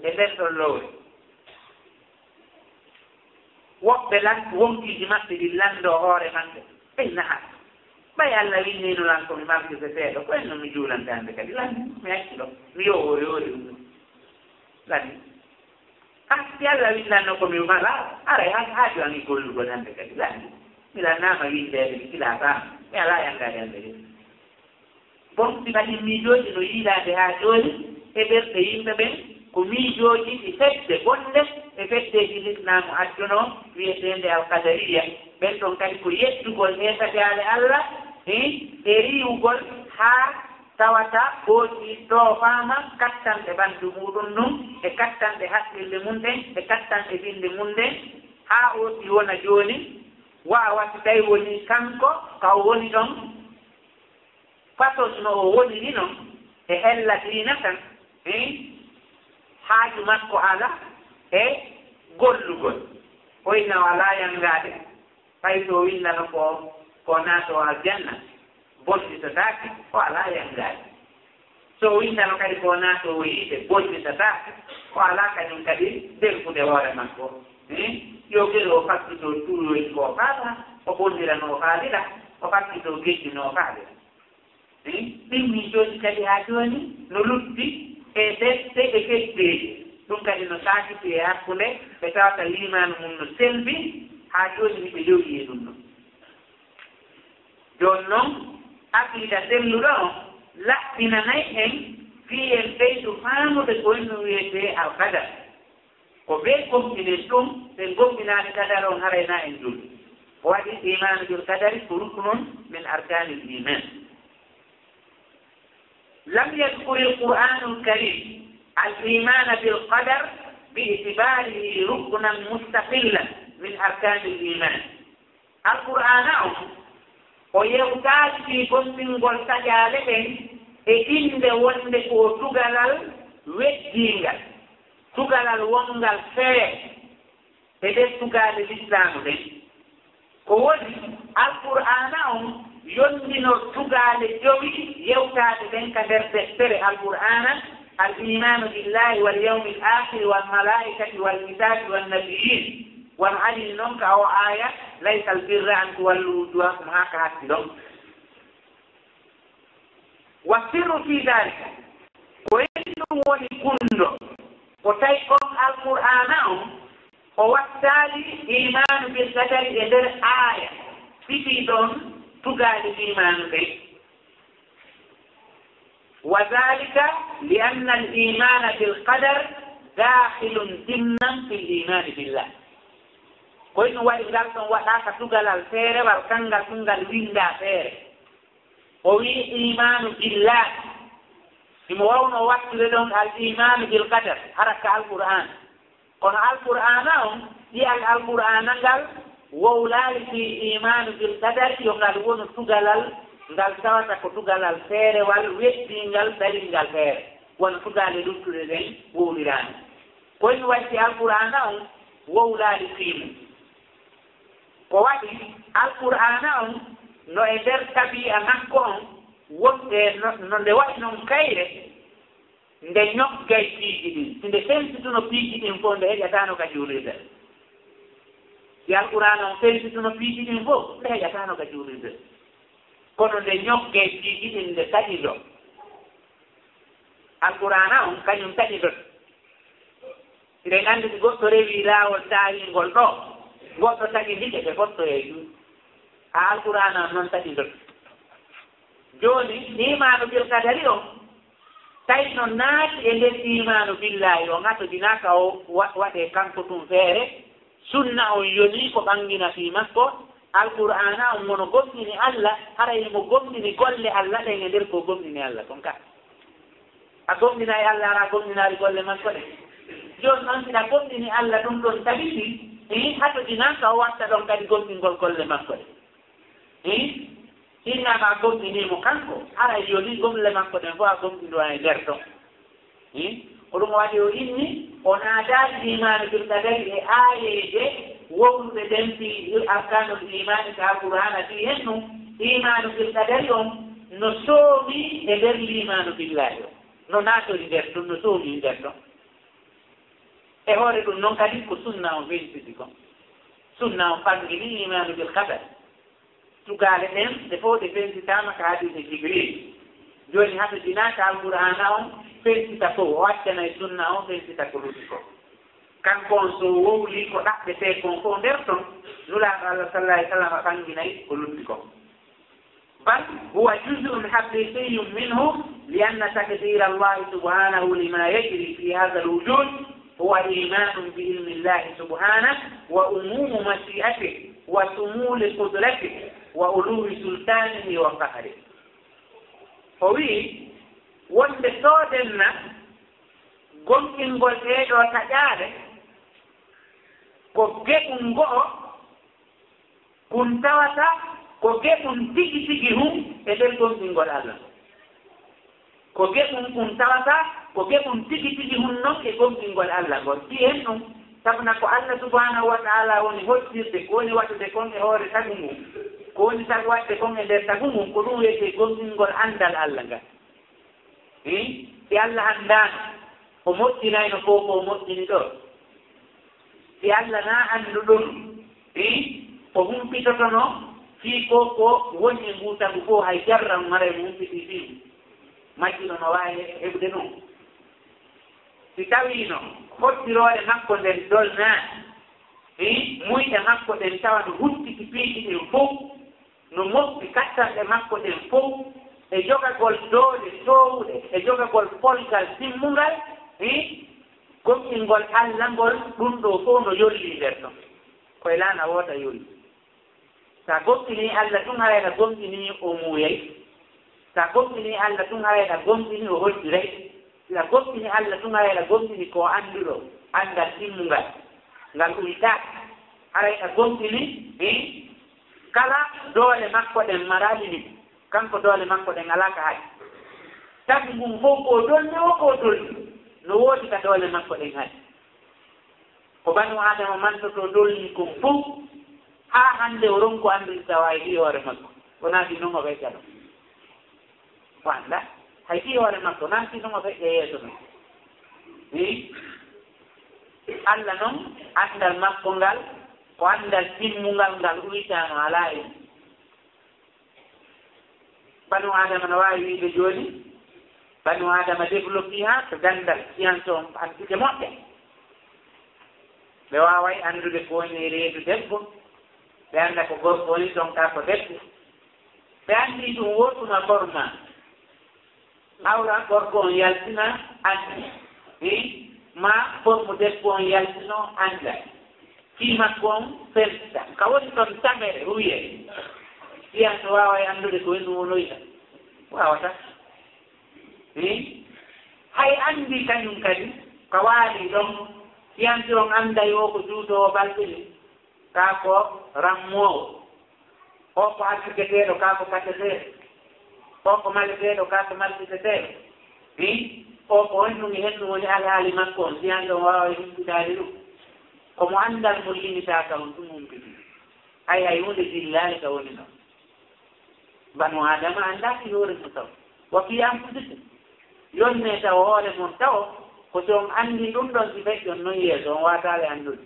e nder ɗon lowre. Woɓɓe lan, wonkiiji maɓɓe ɗin lanndoo hoore maɓɓe. Ɓey naha. Ɓay Alla winniino lan ko mi martirde seeɗa, ko en non mi juulante hannde kadi. Lanni, mi acci ɗon. Mi yo hoore hoore ɗum ɗum. Lanni. Ah, si Alla winndanno ko mi mala, aray han haaju an e gollugol hannde kadi. Lanni. Mi lannaama winndeede, mi silaa faama. Mi alaa yanngaade hannde kadi. Bon, si waɗi miijooji no yiilaade haa jooni e ɓerɗe yimɓe ɓen, ko miijooji ɗi fedde bonde e feddeeji Lislaamu addunoo, wi'eteende Alqadariya. Ɓen ɗon kadi ko yeddugol heesajaale Alla, e, e riiwugol haa tawata ɓooci ɗoofaama kattanɗe ɓanndu muuɗum ndun, e kattanɗe haqqille mun ɗen, e kattanɗe binnde mun ɗen, haa o si wona jooni, wa a wasi tawi woni kanko ka o woni ɗon, façon no o woniri non, e hella diina kan, hein? Haaju makko ala e gollugol. O inna o alaa yanngaade, ɓay so o winndano ko, ko naatoo aljanna, bonɗitataake, o alaa yanngaade. So o winndano kadi ko naatoo o yiite, bonɗitataake, o alaa kañum kadi derfude hoore makko. Hein? Yo gere o fakkitoo tuuroyɗi ko o faala, o bonɗira no o faalira, o fakkitoo geƴƴi no o faalira. Ɗin miijooji kadi haa jooni no lutti e defte e feddeeji. Ɗum kadi no saakiti e hakkunde ɓe tawata liimaanu mum no selbi, haa jooni hiɓe jogii e ɗum ɗo. Jooni non, aqiida selluɗo on laɓɓinanay en fii en ɓeydu faamude ko honno wiyetee alqadar. Ko ɓe gomɗini ɗum, ɓe gomɗinaani qadar on haray na en julɓe. O waɗi iimaanu bil qadari ko ruknun min arkaanil iimaan. Lam yadkuril Qur'aanul Kariim al iimaana bil qadar bi itibaarihi ruknan mustaqillan min arkaanil iimaan. Alqur'aana on, o yewtaaki fii gomɗingol taƴaale ɗen e innde wonnde ko tugalal weddiingal, tugalal wonngal feere e nder tugaale Lislaamu ɗen. Ko woni, Alqur'aana on yondinor tugaale jowi yewtaaɗe ɗen ka nder deftere Alqur'aana, al iimaanu billaahi wal yawmil aakhiri wal malaa'ikati wal kitaabi wan nabiyyiin. Wano ari non ka oo aaya, "Laysal birra an tuwallu wujuhakum" haa ka hatti ɗon. Wa sirru fii daalika, ko en ɗum woni gunndo, ko tawi on Alqur'aana on, o wattaali iimaanu bil qadari e nder aaya, sifii ɗon tugaale iimaanu ɗen. Wa daalika li anna al iimaana bil qadar daakhilun dimnan fil iimaani billah. Ko ɗum waɗi ngal ɗon waɗaaka tugalal feerewal, kanngal tun ngal winndaa feere. O wi'i iimaanu billaahi. Himo waawno wattude ɗon al iimaanu bil qadar, hara ka Alqur'aan. Kono Alqur'aana on, ɗi al Alqur'aana ngal wowlaali fii iimaanu bil qadari, yo ngal wonu tugalal ngal tawata ko tugalal feerewal, weddiingal, daringal feere. Wano tugaale luttuɗe ɗen wowliraani. Ko ɗum waɗi si Alqur'aana on wowlaali fii mum. Ko waɗi Alqur'aana on no e nder tabi'a makko on, wonde no, no nde waɗi non kayre, nde ñoggay piiji ɗin. Si nde fensituno piiji ɗin fof, nde heƴataano ka juulirde. Si Alqur'aana on fensituno piiji ɗin fof, nde heƴataano ka juulirde. Kono nde ñoggee ɗiɗi ɗin nde taƴindoo. Alqur'aana on kañum taƴindoo. Hiɗen anndi si goɗɗo rewii laawol taawingol ɗoo, goɗɗo taƴindike, ɓe fottoyay ɗum. Haa Alqur'aana on non taƴindoo. Jooni, iimaanu bil qadari on, tawi no naati e nder iimaanu billaahi on, hatojinaaka o wa-, waɗee kanko tun feere, sunna on yonii ko ɓanngina fii makko, Alqur'aana on mono gomɗini Alla, hara himo gomɗini golle Alla ɗen e nder ko gomɗini Alla kon ka. A gomɗinay Alla, hara a gomɗinaali golle makko ɗen. Jooni non, si a gomɗini Alla, ɗum ɗon tabiti, hii, hatojinaaka o watta ɗon kadi gomɗingol golle makko ɗen. Hii, si innama a gomɗinii mo kanko, hara yoni golle makko ɗen fof a gomɗinoo e nder ton. Hii, ko ɗum waɗi o inni, o naataali iimaanu bil qadari e aayeeje wowluɗe ɗen fii arkaanul iimaani ka Alqur'aana fii hen ɗum, iimaanu bil qadari on no soomi e nder iimaanu billaahi on. No naatori nder ton, no soomi nder ton. E hoore ɗum non kadi ko sunna on fensiti kon. Sunna on ɓanngini iimaanu bil qadar. Tugaale ɗen, ɗe fof ɗe fensitaama ka hadiise Jibril. Jooni hatojinaaka Alqur'aana on fensita fof, o accanay sunna on fensita ko lutti kon. Kanko on so wowlii ko ɗaɓɓetee kon fof nder ton, Nulaaɗo Alla sallallaahu alayhi wa sallam ɓannginay ko lutti kon. بل هو جزء حقيقي منه، لأن تقدير الله سبحانه لما يجري في هذا الوجود هو إيمان بعلم الله سبحانه وعموم مشيئته وشمول قدرته وعلو سلطانه وقهره. O wi'i wonde soodenna gomɗingol ɗee ɗoo taƴaale ko geɗum ngo'o, kun tawata ko geɗum tigi tigi hun e nder gomɗingol Alla. Ko geɗum kun tawata ko geɗum tigi tigi hun non e gomɗingol Alla ngol. Fii hen ɗum, sabuna ko Alla subhanahu wa ta'ala woni hojjirde, ko woni waɗude kon e hoore tagu ngun, ko woni tagu waɗde kon e nder tagu ngun, ko ɗum wiyetee gomɗingol anndal Alla ngal. Hii, si Alla anndaano, o moƴƴinayno ko ko o moƴƴini ɗoo. Si Alla naa annduɗo, hii, o humpitotono fii ko ko woni e nguu tagu fof, hay jarra mo haray mo humpitii fii mum. Majjuɗo no waawi he-, heɓude ɗum. Si tawiino hoddiroore makko nden dolnaani, hii, muyɗe makko ɗen tawa no huttiti piiji ɗin fof, no moƴƴi kattanɗe makko ɗen fof, e jogagol doole toowuɗe, e jogagol polgal timmungal, hii, gomɗingol Alla ngol, ɗum ɗoo fof no yollii nder ton. Ko e laana woota yollii. Si a gomɗinii Alla tun, haray a gomɗinii o muuyay. Si a gomɗinii Alla tun, haray a gomɗinii o hoddiray. Si a gomɗinii Alla tun, haray a gomɗinii ko o annduɗo, anndal timmungal, ngal uytaaka. Haray a gomɗinii, hii, kala doole makko ɗen maraali ni, kanko doole makko ɗen alaa ka haɗi. Tagu ngun fof ko o dolni o, ko o dolni, no woodi ka doole makko ɗen haɗi. Ko banu Aadama mantotoo dolni kon fof, haa hannde o ronku anndude tawa e fii hoore makko. Wonaa fii non o feƴƴa ɗon. O anndaa. Hay fii hoore makko, naa fii non o feƴƴa yeeso non. Hii. Alla non, anndal makko ngal, ko anndal timmungal, ngal uytaano alaa e mum. Banu Aadama no waawi wiide jooni, banu Aadama développé haa ko ganndal science on anndike moƴƴa. Ɓe waaway anndude ko woni e reedu debbo, ɓe annda ko gorko woni ton kaa ko debbo. Ɓe anndi ɗum woo tuma forma. Awra gorko on yaltina annda. Hii, maa forme debbo on yaltino annda. Fii makko on fensita. Ka woni ton tamere, ruye. Science waaway anndude ko hendu wonoyta. Waawata. Hii, hay anndi kañum kadi, ka waali ɗon, science on annday o ko juutoowo balɗe ɗin. Kaa ko rammoowo, o ko arsigeteeɗo, kaa ko kaseteeɗo, o ko maleteeɗo, kaa ko malsiteteeɗo. Hii, o ko honɗum e henɗum woni alhaali makko on, si an ɗon waaway humpitaade ɗum. Ko mo anndal mum limitaaka on, ɗum humpiti. Hay, hay huunde jillaali ka woni ɗon. Banu Aadama anndaa fii hoore mum taw. Wa fii anfusikum. Yonnee taw hoore mon taw, ko si on anndi ɗum ɗon si feƴƴon non yeeso, on waataali anndude.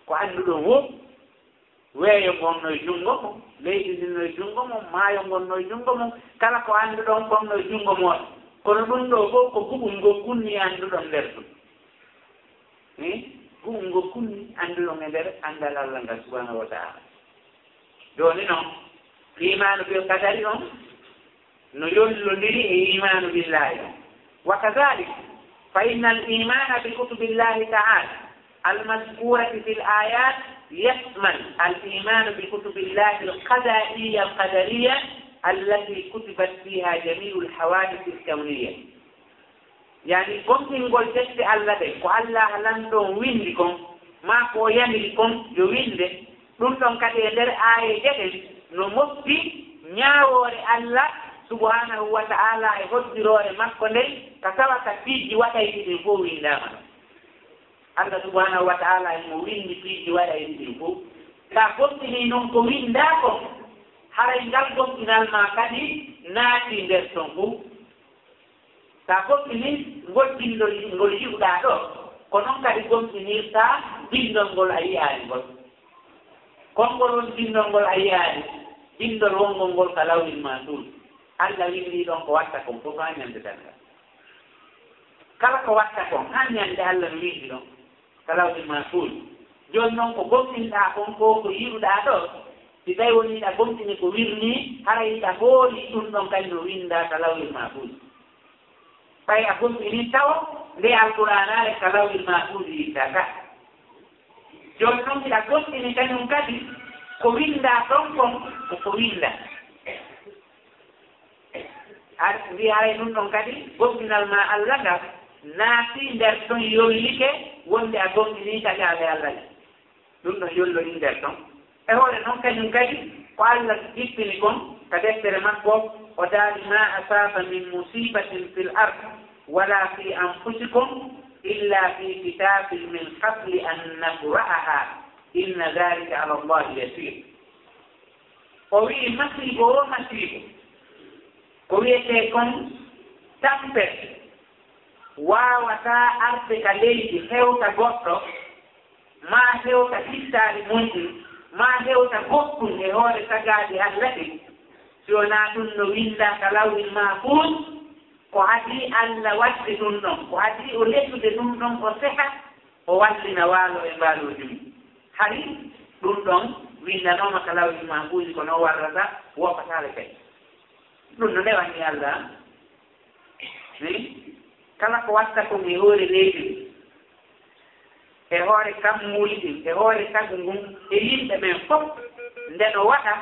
Ko annduɗon wo, Weeyo ngon no e junngo mum, leydi ndin no e junngo mum, maayo ngon no e junngo mum, kala ko annduɗon kon no e junngo mooɗon. Kono ɗum ɗoo fof ko guɓum ngol kunni annduɗon nder ɗum. Eh? Guɓum ngol kunni annduɗon e nder anndal Allah ngal subhanahu wa ta'ala. Jooni noon, iimaanu bil qadari on, no yollondiri e iimaanu billaahi on. Wa kadalik, fa inna al iimaana bi kutubillahi ta'ala al mazkuurati fil aayaat yashmal al iimaanu bi kutubillahi al qadaa'iyya al qadariyya allati kutibat fiha jamii'u al hawaadith al kawniyya. Yaani gomɗingol defte Allah ɗen, ko Allah lanɗo on winndi kon, maa ko o yamiri kon yo winnde, ɗum ɗon kadi e nder aayeeje ɗen no mofti ñaawoore Allah subhanahu wa ta'ala e hoddiroore makko nden, ka tawata piiji waɗayɗi ɗin fof winndaama ɗon. Allah subhanahu wa ta'ala himo winndi piiji waɗayɗi ɗin fof. Sa gomɗinii non ko winndaa kon, haray ngal gomɗinal maa kadi naatii nder ton fof. Sa gomɗinii ngol bindol ngol yi'uɗaa ɗoo, ko non kadi gomɗinirtaa bindol ngol a yi'aani ngol. Konngol won bindol ngol a yi'aani, bindol wonngol ngol ka lawhil mahfuuz. Allah winndii ɗon ko watta kon fof haa ñande darngal. Kala ko watta kon, haa ñande Allah no winndi ɗon ka lawhil mahfuuz. Jooni non ko gomɗinɗaa kon ko, ko yi'uɗaa ɗoo, si tawi woni hiɗa gomɗini ko wirnii, hara hiɗa hoolii ɗum ɗon kañum no winndaa ka lawhil mahfuuz. Ɓay a gomɗinii tawa nde Alqur'aanaare ka lawhil mahfuuz yintaa ka. Jooni non hiɗa gomɗini kañum kadi ko winndaa ɗon kon ko ko winndaa. Ar-, mbi haray ɗum ɗon kadi gomɗinal maa Allah ngal naatii nder ton yollike wonde a gomɗinii ka jaale Allah ɗe. Ɗum ɗon yollori nder ton. E hoore non kañum kadi ko Allah jippini kon ka deftere makko, o daali, "Ma asaba min musibatin fil ard wala fi anfusikum illa fi kitabin min qabli an nabra'aha inna dhalika ala Allahi yasir." O wi'i masiibo o masiibo, ko wi'etee kon tampere, waawataa arde ka leydi hewta goɗɗo, maa hewta kittaali mum ɗin, maa hewta goɗɗum e hoore tagaaɗi Allah ɗin, si wonaa ɗum no winndaa ka lawhil mahfuuz, ko adii Allah waɗde ɗum ɗon, ko adii o lesude ɗum ɗon, o seha, o wallina waalo e mbaalooji mum. Hari ɗum ɗon winndanooma ka lawhil mahfuuzi, ko non warrata, woppataale kadi. Ɗum no newani Allah. Mi kala ko watta kon e hoore leydi ndin, e hoore kammuuli ɗin, e hoore tagu ngun, e yimɓe ɓen fof, nde no waɗa,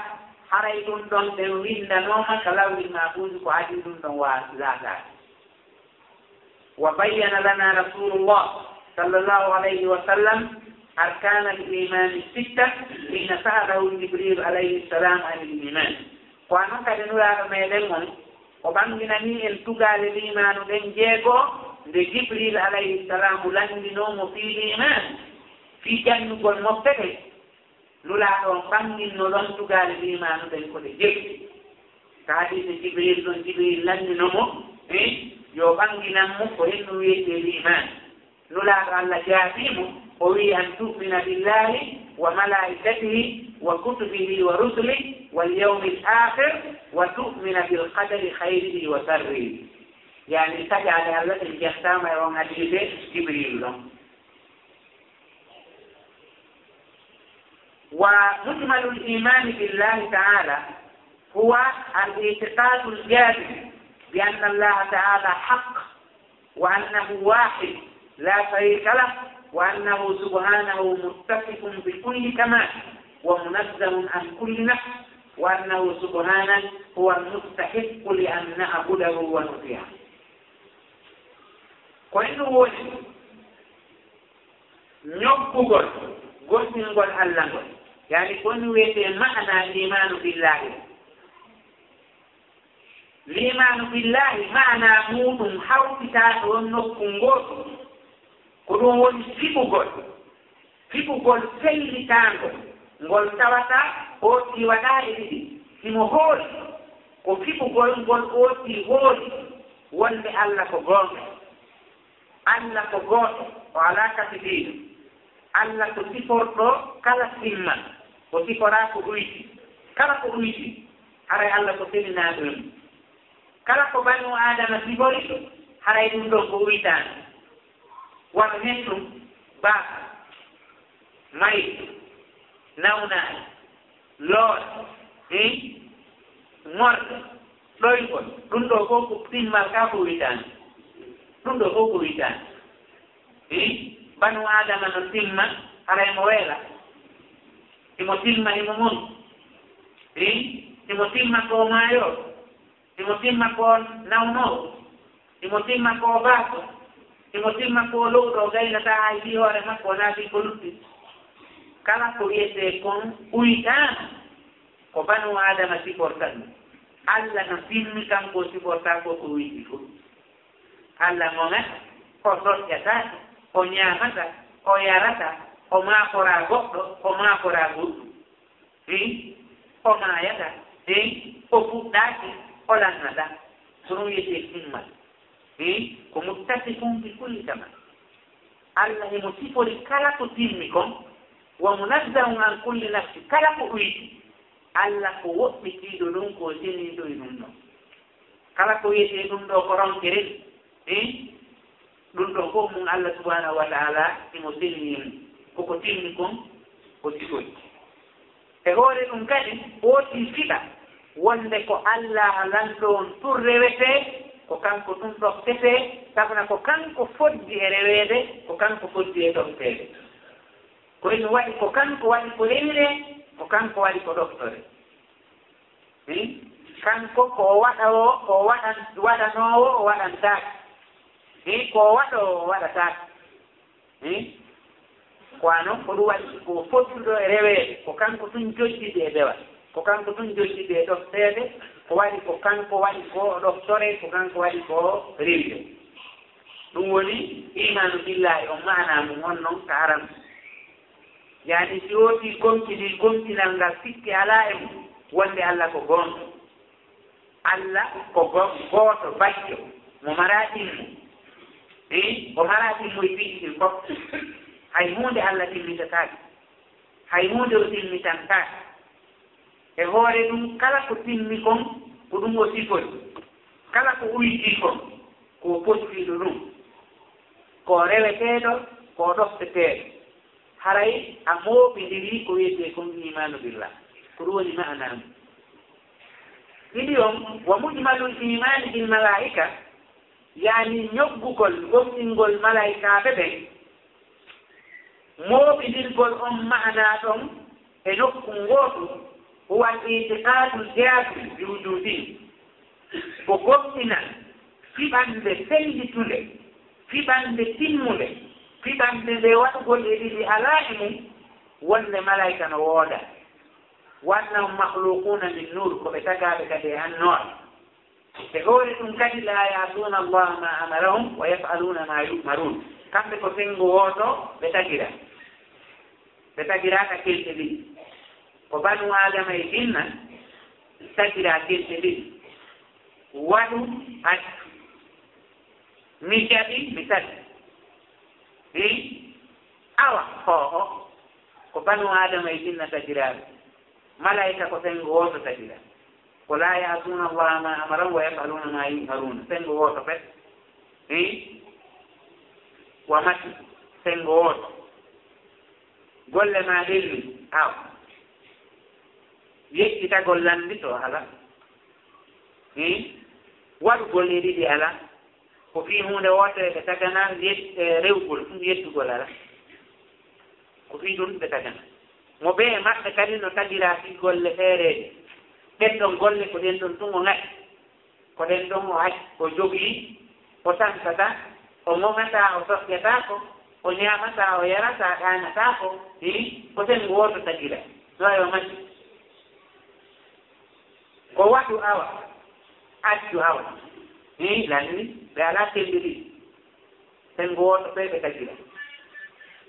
haray ɗum ɗon ɓen winndanooma ka lawhil mahfuuzi, ko adii ɗum ɗon wa-, laataade. وبين لنا رسول الله صلى الله عليه وسلم أركان الإيمان الستة حين سأله جبريل عليه السلام عن الإيمان. Ko non kadi Nulaaɗo meɗen on, o ɓanginanii en tugaale liimaanu ɗen jeego, nde Jibril alayhi salaamu lanndinoo mo fii liimaan, fii jannugol mofte ɗen. Nulaaɗo on ɓanginno ɗon tugaale liimaanu ɗen ko ɗe jeɗɗi. Ka hadiise Jibril ɗon, Jibril lanndino mo, e yo ɓanginan mo ko henɗum wi'etee liimaan. Nulaaɗo Allah jaabii mo, o wi'i, "An tu'mina billahi wa malaikatihi wa kutubihi wa rusulihi wal yawmil akhir wa tu'mina bil qadari khayrihi wa sharrihi." Yaani, taƴaale Allah ɗen jettaama e on hadiise Jibril ɗon. ومجمل الإيمان بالله تعالى هو الاعتقاد الجازم بأن الله تعالى حق، وأنه واحد لا شريك له، وأنه سبحانه متصف بكل كمال، ومنزه عن كل نقص، وأنه سبحانه هو المستحق لأن نعبده ونطيعه. Ko ɗum woni ñoggugol gomɗingol Allah ngol, yaani ko ɗum wiyetee maanaa iimaanu billaahi. Liimaanu billaahi maanaa muuɗum hawtitaa ɗo nokku ngootu, ko ɗum woni fiɓugol, fiɓugol fellitaango, ngol tawata ootii waɗaa e ɗiɗi, himo hoori, ko fiɓugol ngol ootii hoori, wonde Allah ko goonga. Allah ko gooto, o alaa kafidiiɗo. Allah ko siforɗo kala simmal. O siforaa ko uyti. Kala ko uyti, haray Alla ko seninaaɗo e mum. Kala ko banu Aadama sifori, haray ɗum ɗon ko uytaani. Wano hendu, baafa, mayde, nawnaare, loore, eh, ŋorɗe, ɗoyngol. Ɗum ɗoo fof ko timmal kaa ko uytaani. Ɗum ɗoo fof ko uytaani. Eh, banu Aadama no timma, haray mo weela. Himo timma, himo mum. Eh, himo timma ko maayoo. Himo timma ko nawnoo. Himo timma ko baaso. Himo timma ko lowɗo, o gaynataa hay fii hoore makko, o naati ko lutti. Kala ko wiyetee kon uytaano, ko banu Aadama siforta ɗum. Alla no timmi, kanko o sifortaa ko ko uyti fof. Alla ŋoŋata, o soƴƴataake, o ñaamata, o yarata, o maakoraa goɗɗo, o maakoraa goɗɗum. Hii, o maayata, hii, o fuɗɗaaki, o lannataa. Ko ɗum wiyetee timmal. Hii, ko muttasifun bi kulli kamal. Alla himo sifori kala ko timmi kon, wa munazzahun an kulli nafsi, kala ko uyti. Alla ko woɗɗitiiɗo ɗum, ko seniiɗo e ɗum ɗon. Kala ko wiyetee ɗum ɗoo ko ronkere, eh? Ɗum ɗoo fof mum Alla subhanahu wa ta'ala himo selli e mum. Ko ko timmi kon, o sifori. E hoore ɗum kadi, foti fiɓa wonde ko Alla lanɗo on tun rewetee, ko kanko tun ɗoftetee, sabuna ko kanko foddi e reweede, ko kanko foddi e ɗofteede. Ko ɗum waɗi, ko kanko waɗi ko rewiree, ko kanko waɗi ko ɗoftoree. Hmm? Kanko ko o waɗa o, ko o waɗan-, waɗanoowo, o waɗantaake. Hmm? Ko o waɗoowo, o waɗataake. Hmm? Ko a non, ko ɗum waɗi ko fodduɗo e reweede, ko kanko tun jojjiti e dewal, ko kanko tun jojjiti e ɗofteede, ko waɗi ko kanko waɗi ko o ɗoftoree, ko kanko waɗi ko rewiree. Ɗum woni iimaanu billaahi on, maanaa mum on non ka aran. Yaani si wootii gomɗinii gomɗinal ngal sikke alaa e mum, wonde Alla ko goonɗo. Alla ko go-, gooto, bajjo, mo maraa ɗimmo. Ey, o maraa ɗimmo e piiji ɗin fof. Hay huunde Alla ɗimmitataake. Hay huunde o ɗimmitantaake. E hoore ɗum, kala ko timmi kon, ko ɗum o sifori. Kala ko uytii kon, ko o pottiiɗo ɗum. Ko o reweteeɗo, ko o ɗofteteeɗo. Haray a mooɓindirii ko wiyetee kon iimaanu billah. Ko ɗum woni maanaa mum. Ɗiɗi on, wa mujmalul iimaani bil malaa'ika, yaani ñoggugol gomɗingol malaa'ikaaɓe ɓen. Mooɓindirgol on maanaa ɗon e nokku ngootu, huwa al-i'tiqaadu al-jaazim bi wujuudihim, ko gomɗinal fiɓannde sellitunde, fiɓannde timmunde, fiɓannde nde waɗugol e ɗiɗi alaa e mum, wonde malaa'ika no wooda, wa annahum makhluuquuna min nuur, ko ɓe tagaaɓe kadi e annoora. E hoore ɗum kadi, laa ya'suuna Allaha maa amarahum wa yaf'aluuna maa yu'maruun. Kamɓe ko senngo wooto ɓe tagira. Ɓe tagiraaka kelɗe ɗiɗi. Ko banu Aadama e jinna tagira kelɗe ɗiɗi. Waɗu, accu. Mi jaɓi, mi sali. Hi? Awa, oho. Ko banu Aadama e jinna tagiraaɓe. Malaa'ika ko senngo wooto tagira. Ko laa ya'suuna Allaha maa amarahum wa yaf'aluuna maa yu'maruun. Senngo wooto pet. Hi? Wa mati. Senngo wooto. Golle maa ɗen ni, aw. Yeccitagol lanndito alaa. Hi? Waɗugol e ɗiɗi alaa. Ko fii huunde wootere ɓe taganaa yet-, e rewugol, ɗum yettugol alaa. Ko fii ɗum ɓe taganaa. Mo bee e maɓɓe kadi no tagiraa fii golle feereeje. Ɗen ɗon golle ko ɗen ɗon tun o ngaɗi. Ko ɗen ɗon o acci, o jogii, o santataa, o ŋoŋataa, o soƴƴataako, o ñaamataa, o yarataa, ɗaanataako, hii, ko senngo wooto tagira. So ayo matti. Ko waɗu awa, accu awa. Hii, lanni, ɓe alaa semmbe ɗiɗi. Senngo wooto ɓe ɓe tagira.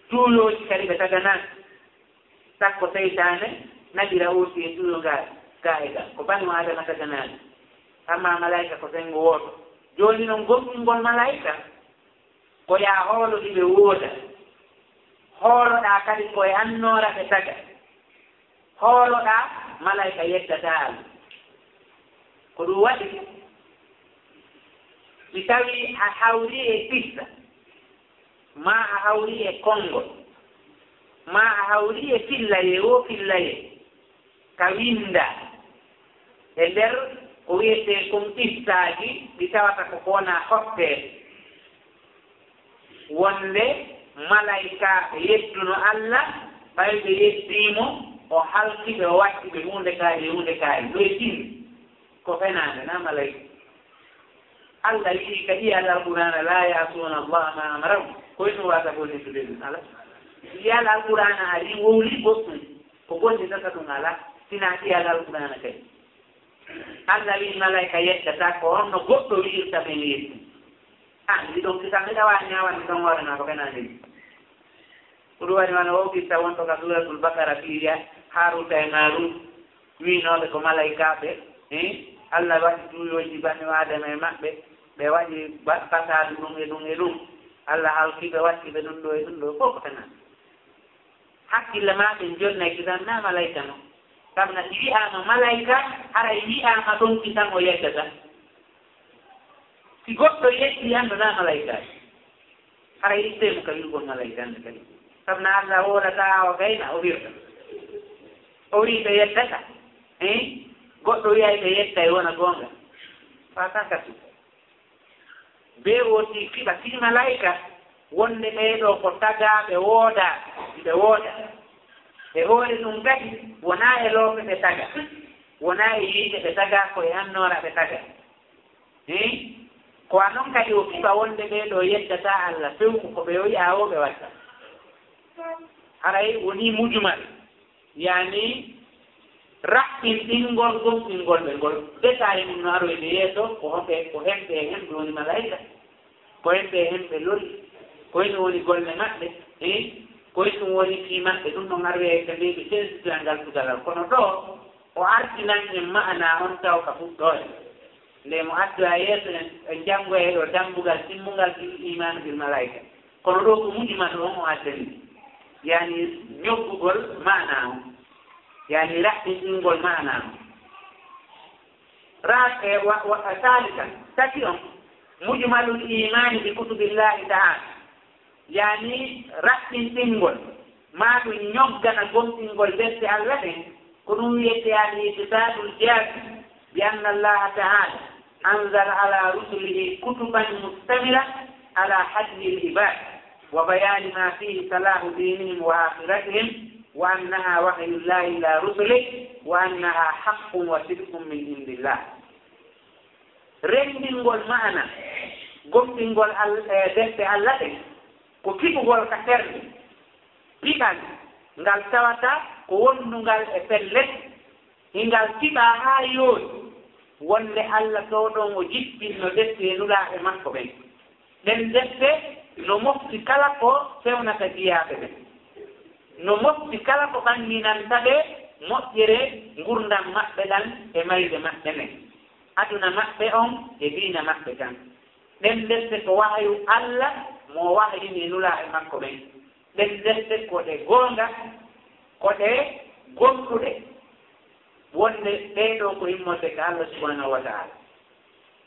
Tuuyooji kadi ɓe taganaa. Sakko seytaane naɓira oosi e tuuyo gaa, gaa e gaa. Ko banu Aadama taganaani. Ammaa malaa'ika ko senngo wooto. Jooni non gomɗingol malaa'ika, ko yaa hoolo ɗi ɓe wooda. Hooloɗaa kadi ko e annoora ɓe taga. Hooloɗaa, malaika yeddataa Allah. Ko ɗum waɗi, si tawii a hawri e qissa, maa a hawri e konngol, maa a hawri e fillayee woo fillayee, ka winndaa e nder ko wiyetee kon qissaaji ɗi tawata ko ko wonaa hottee. Wonde malaikaaɓe yedduno Allah, ɓay ɓe yeddii mo, o halki ɓe, o watti ɓe huunde kaari e huunde kaari. Ɗo e tinni ko fenaande, na malaika. Allah wi'i ka yi'al Alqur'aana, "Laa ya'suuna Allaha maa amarahum." Ko e ɗum wata gollitude ɗum? Alaa. Yi'al Alqur'aana ari wowli goɗɗum, ko gollitata ɗum alaa, sinaa yi'al Alqur'aana kadi. Allah wi'i malaika yeddata ko honno goɗɗo wi'irta ɓe yetti. Ah, ndi ɗon kisa mi ɗawa ñaawande ɗon hoore maa ko ɓe nani. Ko ɗum waɗi wano o kisa wonto ka Suuratul Bakara fiya Haaruuta e Maaruuta wi'inooɓe ko malaikaaɓe, eh? Allah waɗi tuuyooji bani Aadama e maɓɓe, ɓe waɗi ba-, fasaadu ɗum e ɗum e ɗum. Allah halki ɓe, watti ɓe ɗum ɗo e ɗum ɗo, fof ko ɓe nani. Hakkille maa ɓen jonnay kisan na malaika non. Sabu na si wi'aama malaika, haray wi'aama ɗon kisan o yeddata. Si goɗɗo yeddi anndo na malaika, haray ittee mo ka wi'ugol malaika anndi kadi. Sabu na Allah wowlataa o gayna, o wirta. O wi'i ɓe yeddata. Eh? Goɗɗo wi'ay ɓe yedday wona goonga. Faa kan kasi. Bee o si fiɓa fii malaika, wonde ɓee ɗoo ko tagaaɓe woodaa, ɓe wooda. E hoore ɗum kadi, wonaa e loope ɓe taga, wonaa e yiite ɓe taga, ko e annoora ɓe taga. Hii? Ko a non kadi o fiɓa wonde ɓee ɗoo yeddataa Allah, few ko ko ɓe o yi'a o ɓe watta. Haray wonii mujmal. Yaani, raɓɓinɗingol gomɗingol ɓe ngol. Détail mum no aroyde yeeso, ko homɓe, ko hemɓe e hemɓe woni malaika, ko hemɓe e hemɓe lori, ko hene woni golle maɓɓe, e ko hene woni fii maɓɓe. Ɗum ɗon aroyay ka nde ɓe sensitoya ngal tugalal. Kono ɗoo, o artinan en ma'ana on taw ka fuɗɗoore. Nde mo addoya yeeso en, en janngoya e ɗoo dammbugal timmungal fii iimaanu bil malaika. Kono ɗoo ko mujmal on o addani, yaani ñoggugol maanaa on, yaani raɓɓinɗingol maanaa on. Ra-, e, wa, wa, saalisan, tati on, mujmalul iimaani bi kutubillahi ta'ala, yaani raɓɓinɗingol, maa ɗum ñoggana gomɗingol defte Allah ɗen, ko ɗum wiyetee al-i'tiqaadul jaazim bi anna Allaha ta'ala anzala ala rusulihi kutuban mustamila ala hadihil ibaad wa bayaani ma fihi salaahu diinihim wa aakhiratihim wa annaha wahyullahi ila rusulihi wa annaha haqqun wa sidqun min indillah. Renndingol ma'ana gomɗingol Al-, e defte Allah ɗen ko fiɓugol ka ɓernde, piɓal ngal tawata ko wonnungal e pellet, hingal fiɓaa haa yooɗi, wonde Allah towɗo on o jippinno defte e nulaaɓe makko ɓen. Ɗen defte no mofti kala ko fewnata jiyaaɓe ɓen. No mofti kala ko ɓanninanta ɓe moƴƴere ngurndan maɓɓe ɗan e mayde maɓɓe nden, aduna maɓɓe on e diina maɓɓe kan. Ɗen defte ko wahayu Allah mo o wahayini e nulaaɓe makko ɓen. Ɗen defte ko ɗe goonga, ko ɗe gomɗuɗe, wonde ɗee ɗoo ko immorde ka Allah subhanahu wa ta'ala.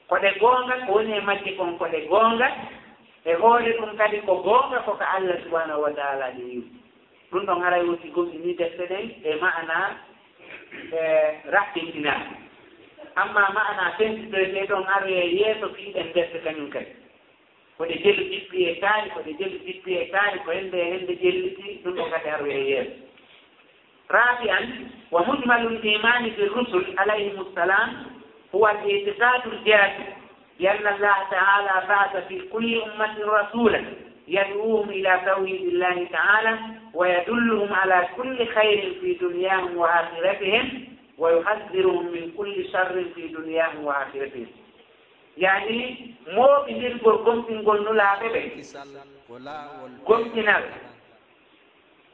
Ko ɗe goonga, ko woni e majje kon ko ɗe goonga, e hoore ɗum kadi ko goonga ko ka Allah subhanahu wa ta'ala ɗe iwi. Ɗum ɗon haray woni gomɗini defte ɗen e ma'ana, e, raɓɓintinaa. Amma ma'ana sensitoytee ɗon aroyay yeeso fii ɗen defte kañum kadi. Ko ɗe jelu jippi e kaari, ko ɗe jelu jippi e kaari, ko hende e hende jelliti, ɗum ɗon kadi aroyay yeeso. Rabi'an, wa mujmalul imaani bir rusul alayhimus salam huwa al-i'tiqaadul jaazim bi anna Allaha ta'ala ba'atha fi kulli ummatin rasulan yad'uuhum ila tawhidillahi ta'ala wa yadulluhum ala kulli khayrin fi dunyahum wa akhiratihim wa yuhadhdhiruhum min kulli sharrin fi dunyahum wa akhiratihim. Yaani, mooɓindirgol gomɗingol nulaaɓe ɓen. Gomɗinal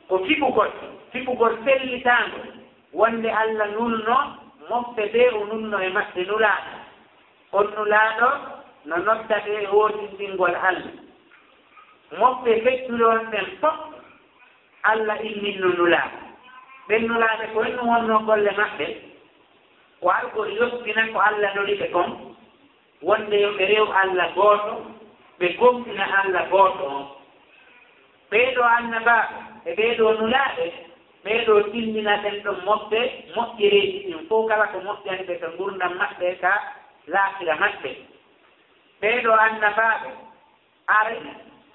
ko fiɓugol, fiɓugol fellitaango, wonde Allah nulno mofte ɓe o nulno e maɓɓe nulaaɗo. On nulaaɗo no noddatee e woodinɗingol Allah. Mofte feccuɗe on ɗen fof, Allah imminno nulaaɗo. Ɓen nulaaɓe ko honno wonnoo golle maɓɓe? Ko algol yottina ko Alla nuli ɓe kon, wonnde yo ɓe rew Alla gooto, ɓe gomɗina Alla gooto on. Ɓee ɗoo annabaaɓe e ɓee ɗoo nulaaɓe, ɓee ɗoo timmina ɗen ɗon mofte moƴƴereeji ɗin fow, kala ko moƴƴani ɓe ka ngurndan maɓɓe ka laakira maɓɓe. Ɓee ɗoo annabaaɓe, Are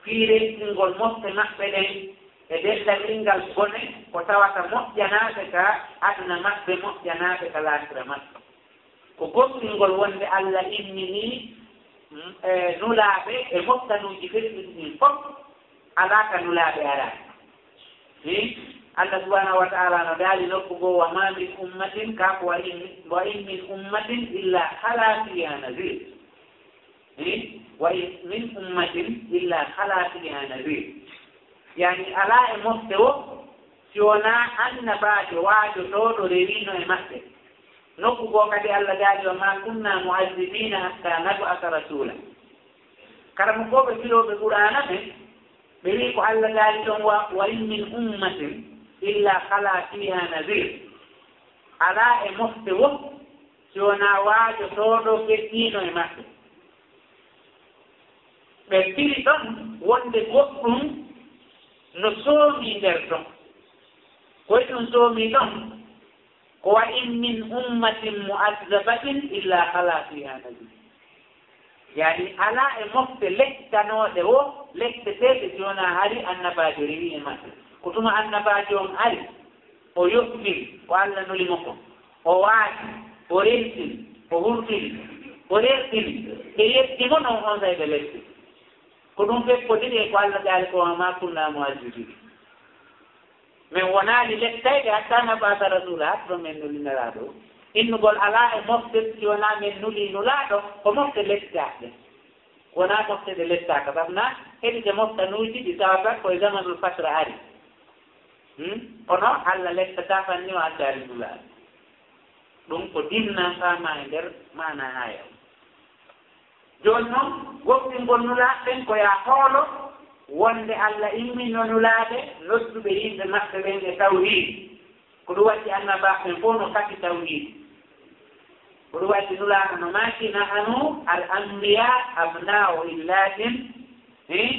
fii rentingol mofte maɓɓe ɗen e denndaangal bone ko tawata moƴƴanaaɓe ka aduna maɓɓe, moƴƴanaaɓe ka laakira maɓɓe. Ko gomɗingol wonde Alla imminii, mm, e nulaaɓe e moftanuuji fettuɗi ɗin fof, alaa ka nulaaɓe araani. Hi? Alla subhaanahu wa ta'aalaa no daali nokku goo, "Wa maa min ummatin," kaa ko, "Wa in, wa in min ummatin illaa khalaa fiihaa nadhiir." Hi? "Wa in min ummatin illaa khalaa fiihaa nadhiir." Yani, alaa e mofte wo, si wonaa annabaajo waajotooɗo rewiino e maɓɓe. Nokku goo kadi, Alla daali, "Wa maa kunnaa mu'azzibiina hattaa nab'asa rasuula." Karamokooɓe filooɓe Qur'aana ɓen, ɓe wi'i ko Alla daali ɗon, "Wa, wa in min ummatin illaa khalaa fiihaa nadhiir." Alaa e mofte wo, si wonaa waajotooɗo feƴƴiino e maɓɓe. Ɓe firi ɗon wonde goɗɗum no soomii nder ɗon. Koye ɗum soomii ɗon, ko "Wa in min ummatin mu'azzabatin illaa khalaa fiihaa nadhiir." Yani, alaa e mofte lettanooɗe wo, letteteeɗe si wonaa hari annabaajo rewi e maɓɓe. Ko tuma annabaajo on ari, o yoɓɓi ko Alla nuli mo kon, o waati, o rentini, o hurtini, o rerɗini, ɓe yetti mo non onsay ɓe letti. Ko ɗum fekkodiri e ko Alla daali ko, "Wa maa kunnaa mu'azzibiin." Men wonaali lettayɓe hattaa nab'asa rasuula, hatto men nuli Nelaaɗo. Innugol alaa e mofte si wonaa men nuli Nulaaɗo, ko mofte lettaaɗe. Wonaa mofte ɗe lettaaka, sabu na heɗi ke moftanuuji ɗi tawata ko e zamanul fatra ari. Hmm? Kono Alla lettataa fanni o addaali Nulaaɗo. Ɗum ko dimnan faamaa e nder maanaa aaya on. Jooni non, gomɗingol Nulaaɓe ɓen ko yaa hoolo wonde Alla immino Nulaaɓe nodduɓe yimɓe maɓɓe ɓen e tawhiid. Ko ɗum waɗi annabaaɓe ɓen fof no kafi tawhiid. Ko ɗum waɗi Nulaaɗo no maaki, "Nahnu al anbiyaa abnaa'u illatin, eh,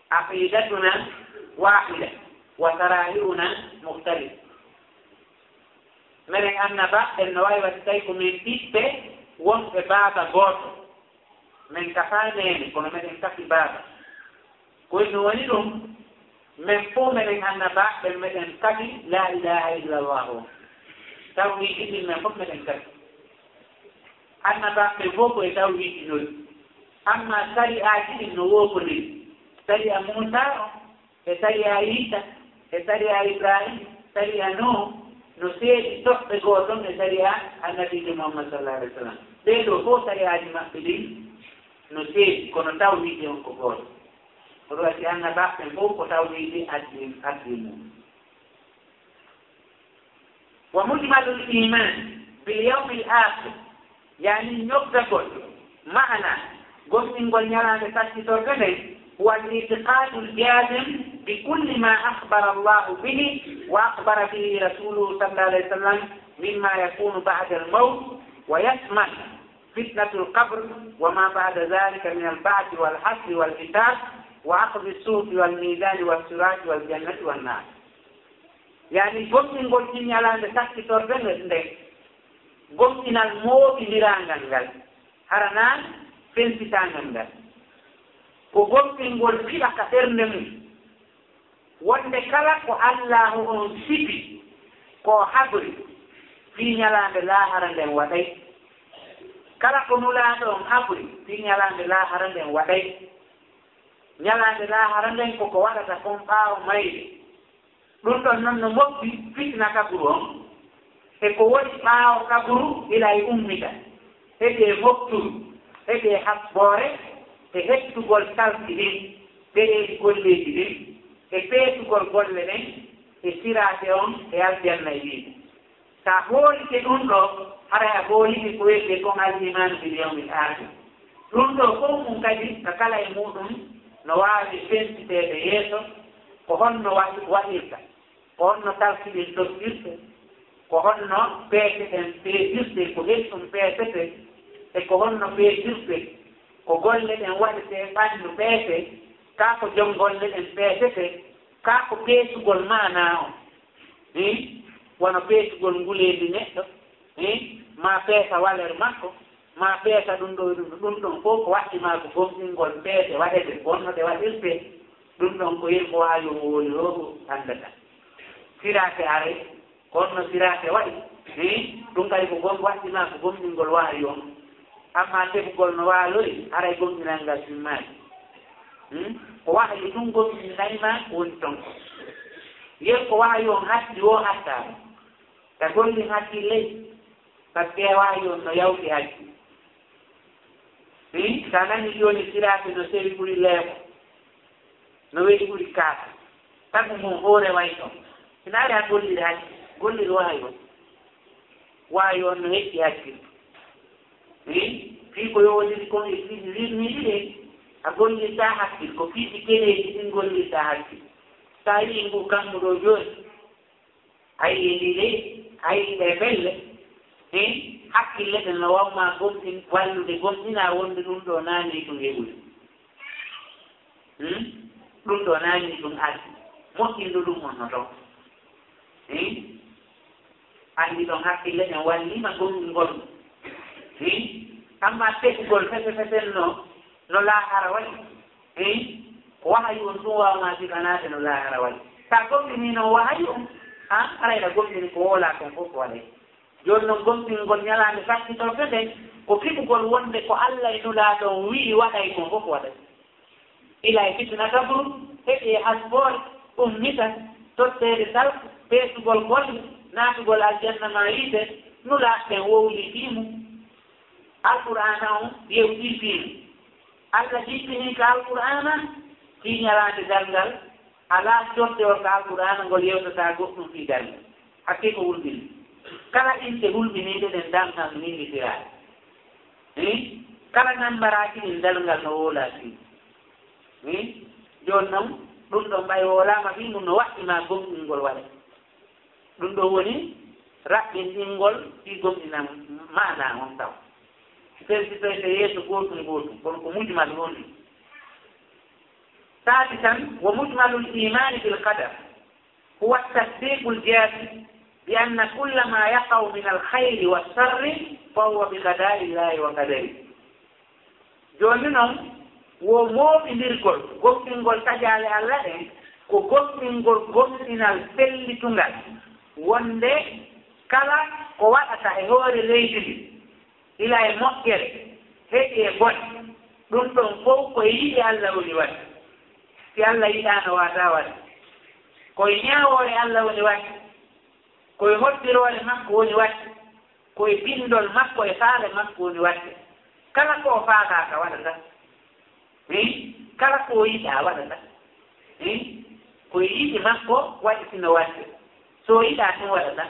aqiidatuna waahida, wa saraa'i'una mukhtalif." Menen annabaaɓe ɓen no wayi waɗi tawi ko men ɓiɓɓe wonɓe baaba gooto. Men kafaa neene, kono meɗen kafi baaba. Ko no woni ɗum, men fof meɗen annabaaɓe ɓen meɗen kafi laa ilaaha illallah o. Tawhiidi ndin men fof meɗen kafi. Annabaaɓe ɓen fof ko e tawhiidi noddi. Amma sari'aaji ɗin no woopondiri. Sari'a Muusaa on, e sariya Iisa, e sariya Ibrahim, sariya Nuh, no seedi toɓɓe goo ton e sariya Annabiijo Muhammad sallallahu alaihi wasallam. Ɓee ɗoo fof sariyaaji maɓɓe ɗin no seedi, kono tawhiidi on ko gooto. Ko ɗum waɗi annabaaɓe ɓen fof ko tawhiidi addi, addi mum. Wa mujmalul iman bil yawmil akhir, yani ñoggagol maana gomɗingol ñalaande sakkitorde nden, huwa al itiqadul jazim bi kulli ma akhbara Allahu bihi wa akhbara bihi rasuluhu sallallahu alaihi wasallam mimma yakunu ba'da al mawt, wa yashmal fitnatul qabr wa ma ba'da dhalika min al ba'th wal hashr wal hisab wa akhdhi as suhuf wal mizan was sirati wal jannati wan nar. Yani gomɗingol ɗin ñalaande sakkitorde nden, gomɗinal mooɓindiraangal ngal, hara naa fensitaangal ngal. Ko gomɗingol fiɓa ka ɓernde mum, wonde kala ko Allaahu on sifi, ko habri, fii ñalaande laahara nden waɗay. Kala ko Nulaaɗo on habri, fii ñalaande laahara nden waɗay. Ñalaande laahara nden ko ko waɗata kon ɓaawo mayde. Ɗum ɗon non no mofti fitna kaburu on, e ko woni ɓaawo kaburu ila e ummita, heɓi e mofturu, heɓi e hasboore, e hettugol kalki ɗin, ɗereeji golleeji ɗin, e feetugol golle ɗen, e siraate on, e aljanna e yiite. So a hoolike ɗum ɗoo, haray a hoolike ko wiyetee kon al iman bil yawmil akhir. Ɗum ɗoo fof mum kadi, ka kala e muuɗum, no waawi fensiteede yeeso, ko honno wa-, waɗirta. Ko honno talki ɗin dogirte? Ko honno peese ɗen peesirte? Ko honɗum peesete? E ko honno peesirte? Ko golle ɗen waɗetee ɓanndu peese, kaa ko jom golle ɗen peesete, kaa ko peesugol maanaa on? Hii, wano peesugol nguleendi neɗɗo, hii, maa peesa valeur makko, maa peesa ɗum ɗo e ɗum ɗo, ɗum ɗon fof ko waɗɗi maa ko gomɗingol peese waɗete, ko honno ɗe waɗirte, ɗum ɗon ko yimɓe waawi o woni o anndata. Siraake are, ko honno siraake waɗi, hii, ɗum kadi ko gom waɗɗi maa ko gomɗingol waawi on. Amma tefugol no waalori, haray gomɗinal ngal timmaani. Hmm? Ko wahayu tun gomɗinay maa woni ton. Yen ko wahayu on hatti woo hattaama. Ka gollin hakkille, ka peewaahi on no yawti hajji. Hii, si a nani jooni siraati no sewi ɓuri leeɓo, no weyi ɓuri kaaka, tagu mum hoore way ɗon. Sinaari a golliri hajji, golliri wahayu on. Wahayu on no hecci hakkil. Hii, fii ko yowondiri kon e fii wirniiɗi ɗin, a gollirtaa hakkil, ko fii ɗi keleeji ɗin gollirtaa hakkil. Si a yi'ii ngu kammu ɗoo jooni, a yi'ii ndi dey, a yi'ii ɗee pelle, hii, hakkille ɗen no wawma gomɗin, wallude gomɗinaa wonde ɗum ɗoo naanii ɗum heɓude. Hmm? Ɗum ɗoo naanii ɗum ardi. Moƴƴindu ɗum on no ton. Hii? Anndi ɗon hakkille ɗen walliima gomɗingol. Hii? Amma tefugol fete feten no, no laahara waɗi. Hii? Ko wahayu on ɗum waawma sifanaade no laahara waɗi. Si a gomɗinii non wahayu on, haa, haray aɗa gomɗini ko wowlaa kon fof ko waɗay. Jooni non gomɗingol ñalaande sakkitorde nden, ko fiɓugol wonde ko Alla e Nulaaɗo on wi'i waɗay kon fof ko waɗay. Ila e fitina kabru, heɓi e hasboore, ummita, totteede salko, peesugol golle, naatugol aljanna maa yiite, Nulaaɓe ɓen wowlii fii mun. Alqur'aana on yewtii fii mun. Alla jippinii ka Alqur'aana, fii ñalaande darngal, alaa jottewol ka Alqur'aana ngol yewtataa goɗɗum fii darngal. Hakkee ko hulɓinii. Kala inɗe hulɓiniiɗe ɗen darngal ninditiraa. Hii? Kala nambaraaji ɗin darngal no wowlaa fii. Hii? Jooni non, ɗum ɗon ɓay wowlaama fii mun no waɗɗi maa gomɗingol waɗa. Ɗum ɗoo woni raɓɓinɗingol fii gomɗinal maanaa on taw. Fensitoyte yeeso gootum gootum, kono ko mujmal woni. Saadisan, wa mujmalul iimaani bil qadar huwa tasdiiqul jaazim bi anna kulla maa yaqa'u minal khayri was sharri fa huwa bi qadaa'illaahi wa qadarihi. Jooni non, wo mooɓindirgol gomɗingol tajaale Alla ɗen, ko gomɗingol gomɗinal fellitungal, wonde kala ko waɗata e hoore leydi ndin, ila e moƴƴere, heɓi e bone, ɗum ɗon fow ko e yiɗi Alla woni waɗi. Si Alla yiɗaano waataa waɗa. Ko e ñaawoore Alla woni waɗi. Ko e hoddiroore makko woni waɗi. Ko e binndol makko e faale makko woni waɗde. Kala ko o faalaaka waɗata. Hii? Kala ko o yiɗaa waɗata. Hii? Ko e yiɗi makko waɗi sino waɗde. So o yiɗaa tun waɗata.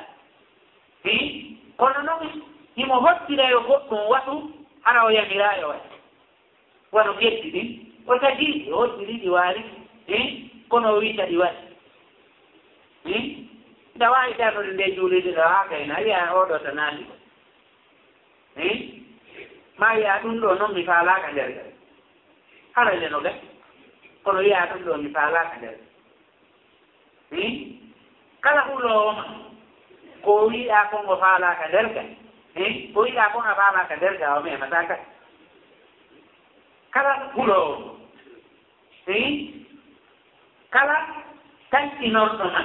Hii? Kono non, himo hoddira yo goɗɗum waɗu, hara o yamiraa yo waɗ. Wano geddi ɗin, o tagii ɗi, o hoddiri ɗi waali, eh, kono o wiita ɗi waɗi. Eh, nda waawi darnude nde juulirde ɗo haa gayna, wi'a oo ɗoo ta naati ko. Eh, maa wi'a ɗum ɗoo non mi faalaaka nder. Hara nde no gasi, kono wi'a ɗum ɗoo mi faalaaka nder. Hii? Kala huloowo ma, ko wi'aa kon o faalaaka nder ka. Hii? Ko wi'aa kon a faalaaka nder ka, o memataa ka. Kala huloowo ma. Hii? Kala tantinorɗo ma,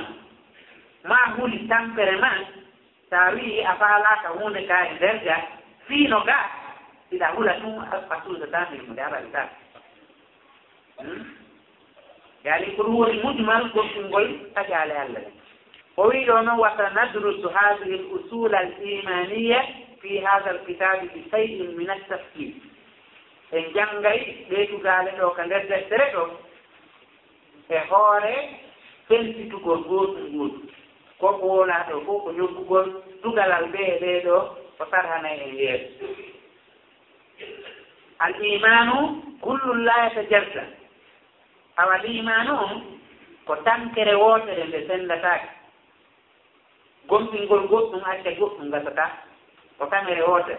maa huli tampere ma, so a wi'ii a faalaaka huunde ka e nder ga, fii no ga, hiɗa hula tun a, a suudataa yurmeende abadan. Hmm? Yaani ko ɗum woni mujmal goɗɗungol tajaale Allah ɗen. O wi'i ɗoo noon, "Wa sanadrusu haadihi al-usuula al-iimaaniyya fii haadha al-kitaabi bi shay'in min at-tafsiil." En janngay ɗee tugaale ɗoo ka nder deftere ɗoo e hoore fensitugol gootum gootum. Ko ko wowlaa ɗoo fof ko ñoggugol tugalal ɓee e ɓee ɗoo, o sarhanay en yeeso. Al-iimaanu kullun laa yatajazza. Awa, liimaanu on ko tankere wootere nde senndataake. Gomɗingol goɗɗum acca goɗɗum gasataa, ko tamere wootere.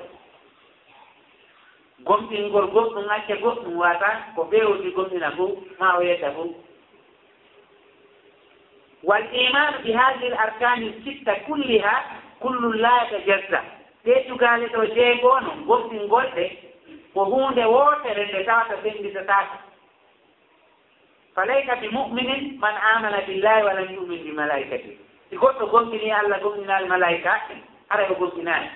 Gomɗingol goɗɗum acca goɗɗum waasaa, ko feewti gomɗina fof, ma o yedda fof. Wal iimaanu bi haadihil arkaani sitta kullihaa, kullun laa yatajazza. Ɗee tugaale ɗoo jeegoo noon, gomɗingol ɗe, ko huunde wootere nde tawata semmbitataake. Falaysa bi mu'minin man aamana billaahi wa lam yu'min bi malaa'ikatihi. Si goɗɗo gomɗinii Alla, gomɗinaali malaa'ikaaɓe, haray o gomɗinaali.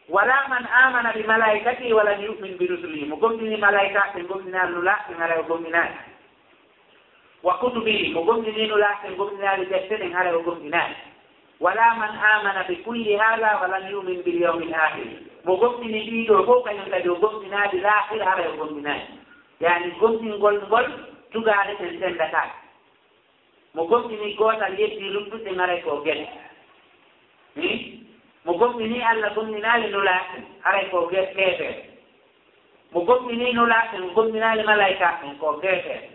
Wala man aamana bi malaa'ikatihi wa lam yu'min bi rusulihi. Mo gomɗinii malaa'ikaaɓe, gomɗinaali nulaaɓe, haray o gomɗinaali. Wa kutubihi, mo gomɗinii nulaaɓe, gomɗinaali defte ɗen, haray o gomɗinaali. Wala man aamana bi kulli haadha wa lam yu'min bil yawmil aakhir. Mo gomɗinii ɗii ɗoo fof, kañum kadi o gomɗinaali laakhira, haray o gomɗinaali. Yaani gomɗingol ngol tugaale ɗen senndataake. Mo gomɗinii gootal, yeddii luttuɗe, haray ko o gese. Hmm? Mo gomɗinii Alla, gomɗinaali nulaaɓe, haray ko ge-, keefeero. Mo gomɗinii nulaaɓe, mo gomɗinaali malaa'ikaaɓe, ko keefeero.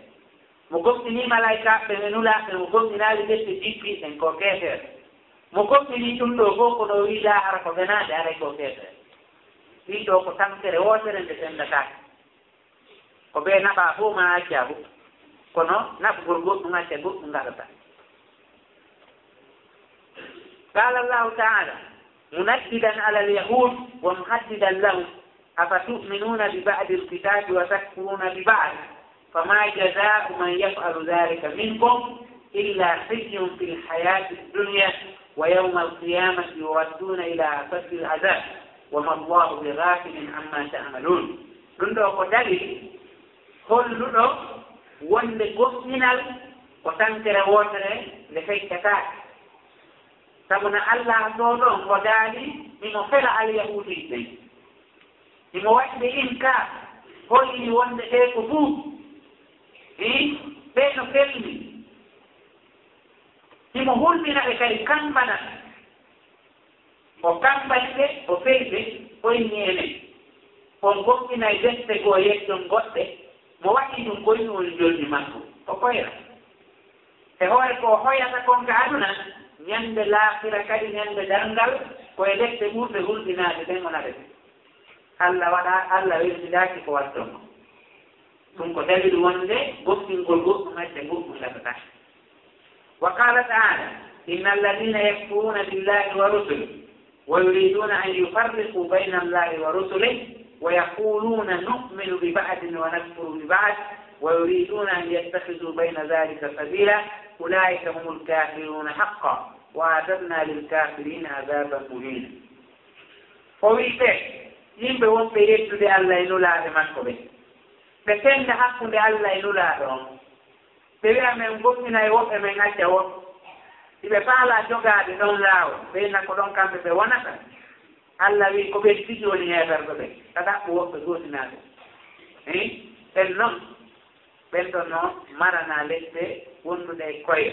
Mo gomɗinii malaa'ikaaɓe e nulaaɓe, mo gomɗinaali defte jippiiɗe, ko keefeero. Mo gomɗinii ɗum ɗoo fof, kono o wi'i laakhira ko fenaande, haray ko keefeero. Ɗii ɗoo ko tampere wootere nde senndataake. Ko ɓe naɓaa fof ma accaa fof. Kono naɓugol goɗɗum acca goɗɗum ngaɗata. Qaala Allaahu ta'aalaa, munabbihan alal yahuud wa muhaddidan lahum, afatu'minuuna bi ba'dil kitaabi wa takfuruuna bi ba'd, famaa jazaa'u man yaf'alu dhaalika minkum illaa khizyun fil hayaatid dunyaa wa yawmal qiyaamati yuradduuna ilaa ashaddil 'adhaab, wa maa Allaahu bi ghaafilin 'ammaa ta'maluun. Ɗum ɗoo ko dalil holluɗo wonde gomɗinal ko tampere wootere nde feccataake. Sabu no Alla ɗoo ɗoon o daali, himo fela Alyahuuduuɓe ɓen. Himo waɗi ɓe inkaar, holli wonde ɓee ko fuu, ɓee no felni. Himo hulɓina ɓe kadi, kammbana ɓe. O kammbani ɓe, o feli ɓe, o inni enen, on gomɗinay defte goo yeddon goɗɗe, mo waɗi ɗum ko inu woni njoldi makko, o hoyra. E hoore ko o hoyata kon ka aduna, ñande laakhira kadi, ñande darngal, ko e defte ɓurɗe hulɓinaade ɗen o naɓete. Alla waɗa, Alla welsindaaki ko watton ko. Ɗum ko dalil wonde gomɗingol goɗɗum acca goɗɗum gasataa. Wa qaala ta'aalaa, innal laziina yakfuruuna billaahi wa rusulihi wa yuriiduuna an yufarriquu bayna Allaahi wa rusulihi wa yaquuluuna nu'minu bi ba'din wa nakfuru bi ba'd wa yuriiduuna an yattakhizuu bayna dhaalika sabiilaa, ulaa'ika humul kaafiruuna haqqan wa a'tadnaa lil kaafiriina 'adhaaban muhiinaa. O wi'i ɓe, yimɓe wonɓe yeddude Alla e Nulaaɓe makko ɓen, ɓe sennda hakkunde Alla e Nulaaɗo on. Ɓe wi'a, men gomɗinay woɓɓe, men acca woɓɓe. Si ɓe faalaa jogaade ɗon laawol, ɓe inna ko ɗon kamɓe ɓe wonata. Alla wi'i, ko ɓen tigi woni heeferɓe ɓen, ka ɗaɓɓu woɓɓe gootinaaɓe. Hii, ɓen non, ɓen ɗon no maranaa lepte wonduɗe e koye.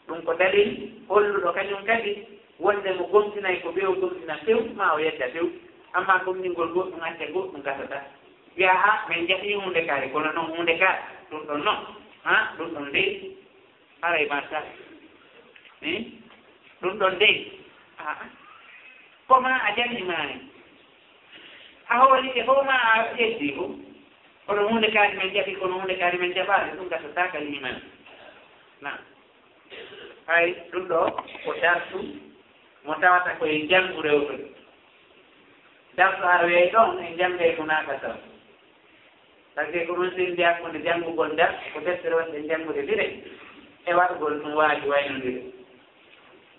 Ɗum ko dalil holluɗo kañum kadi wonde mo gomɗinay ko ɓe o gomɗina few, ma o yedda few. Amma gomɗingol goɗɗum acca goɗɗum gasata. Wi'a, "Haa, min njaɓii huunde kaari, kono noon huunde kaari, ɗum ɗon noon, haa, ɗum ɗon dey, haray ma sa, eh, ɗum ɗon dey, aa, ko ma a jaɓii ma en. A hoolike fof ma a ƴetti fof. Kono huunde kaari min jaɓii, kono huunde kaari min jaɓaali, ɗum gasata ka liiman." Na. Hay ɗum ɗo ko darsu mo tawata ko e njanngu rewrude. Darsu aroyay ɗon en njanngay ko naata taw. Parce que ko ɗum sendi hakkunde janngugol ngal, ko deftere wonde njanngude dire, e waɗugol ɗum waaji waynondire.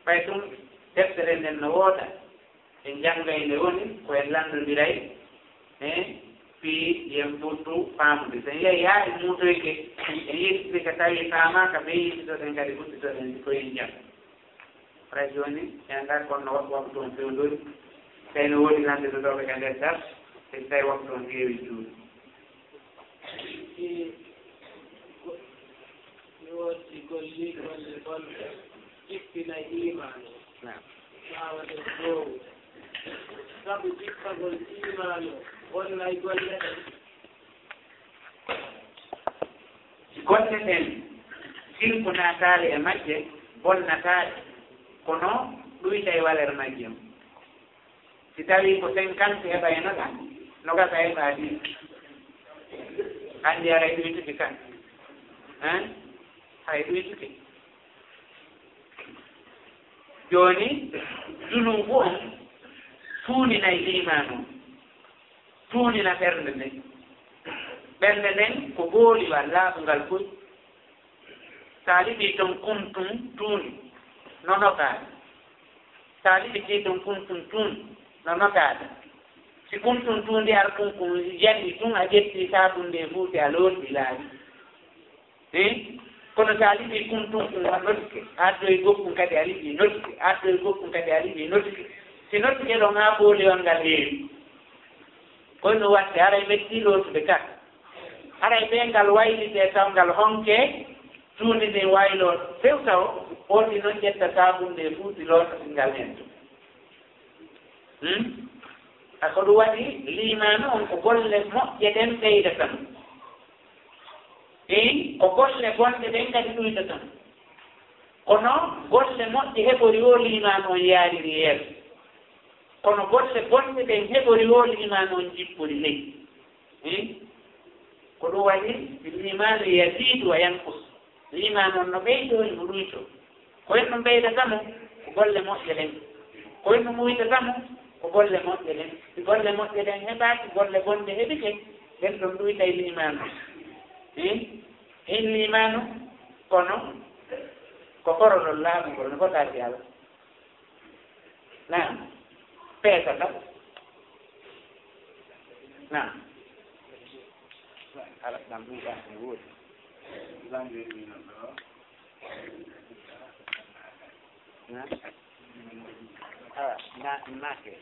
Ɓay ɗum deftere nden no wooda, en njanngay nde woni ko en lanndondiray, e fii yen ɓurtu faamude. So en yahi haa en muutoyke, en yettike ka tawi faamaaka, ɓe yimɓe to ɗen kadi fuɗɗitoɗen ko en janngu. Haray jooni, en ngar kono no waktu, waktu on fewndori. Tawi no woodi nande ɗo ɗo ɓe ka nder dar, e tawi waktu on heewi juuɗe. Si go-, mi woodi golli golle bonɗe, jippina iimaan o. Naam. Ɓaawo nder goowu. Sabu jippagol iimaan o, bonnay golle ɗen. Golle ɗen, sirku naataali e majje, bonnataali. Kono ɗuyta e valeur majji on. Si tawii ko cinquante heɓa e nogas, nogas a heɓa dix. Anndi haray ɗuytuki kan. Hein? Hay ɗuytuki. Jooni, junuubu on tuuninay liimaanu on. Tuunina ɓernde nden. Ɓernde nden ko booliwal laaɓungal koy. Sa liɓii ton kuntum tuuni, no notaade. Sa liɓitii ton kuntum tuuni, no notaade. Si kuntum tuundi ar kun kun yani tun, a ƴetti saabunde e fuuti a looti laaɓi. Eh? Kono so a liɓii kun tun kun a notike, a addoyi gokkun kadi a liɓii notike, a addoyi gokkun kadi a liɓii notike. Si notike ɗon haa booliwal ngal heewi, koy no waɗde, haray mettii lootude ka. Haray ɓe ngal waylitee taw ngal honkee, tuundi ndin wayloo few taw, ooti noon ƴetta saabunde e fuuti loota ngal heen tun. Hmm? A ko ɗum waɗi liimaanu on ko golle moƴƴe ɗen ɓeydata mo. Eyi, ko golle bonɗe ɗen kadi ɗuytata mo. Kono golle moƴƴe heɓori o liimaanu on yaariri yeeso. Kono golle bonɗe ɗen heɓori o liimaanu on jippori ley. Hmm? Ko ɗum waɗi liimaanu yaziidu wa yanqus. Liimaanu on no ɓeydoo, himo ɗuytoo. Ko en ɗum ɓeydata mo? Ko golle moƴƴe ɗen. Ko en ɗum ɗuytata mo? Ko golle moƴƴe ɗen. Si golle moƴƴe ɗen heɓaaki, golle bonɗe heɓike, ɗen ɗon ɗuytay liimaanu. Hin? Hin liimaanu, kono ko korolol laaɓungol no fotaaki Alla. Naam. Peesata. Naam. Ala ɗam ɗum ɗam ne woodi. Naam. Awa, na, naake.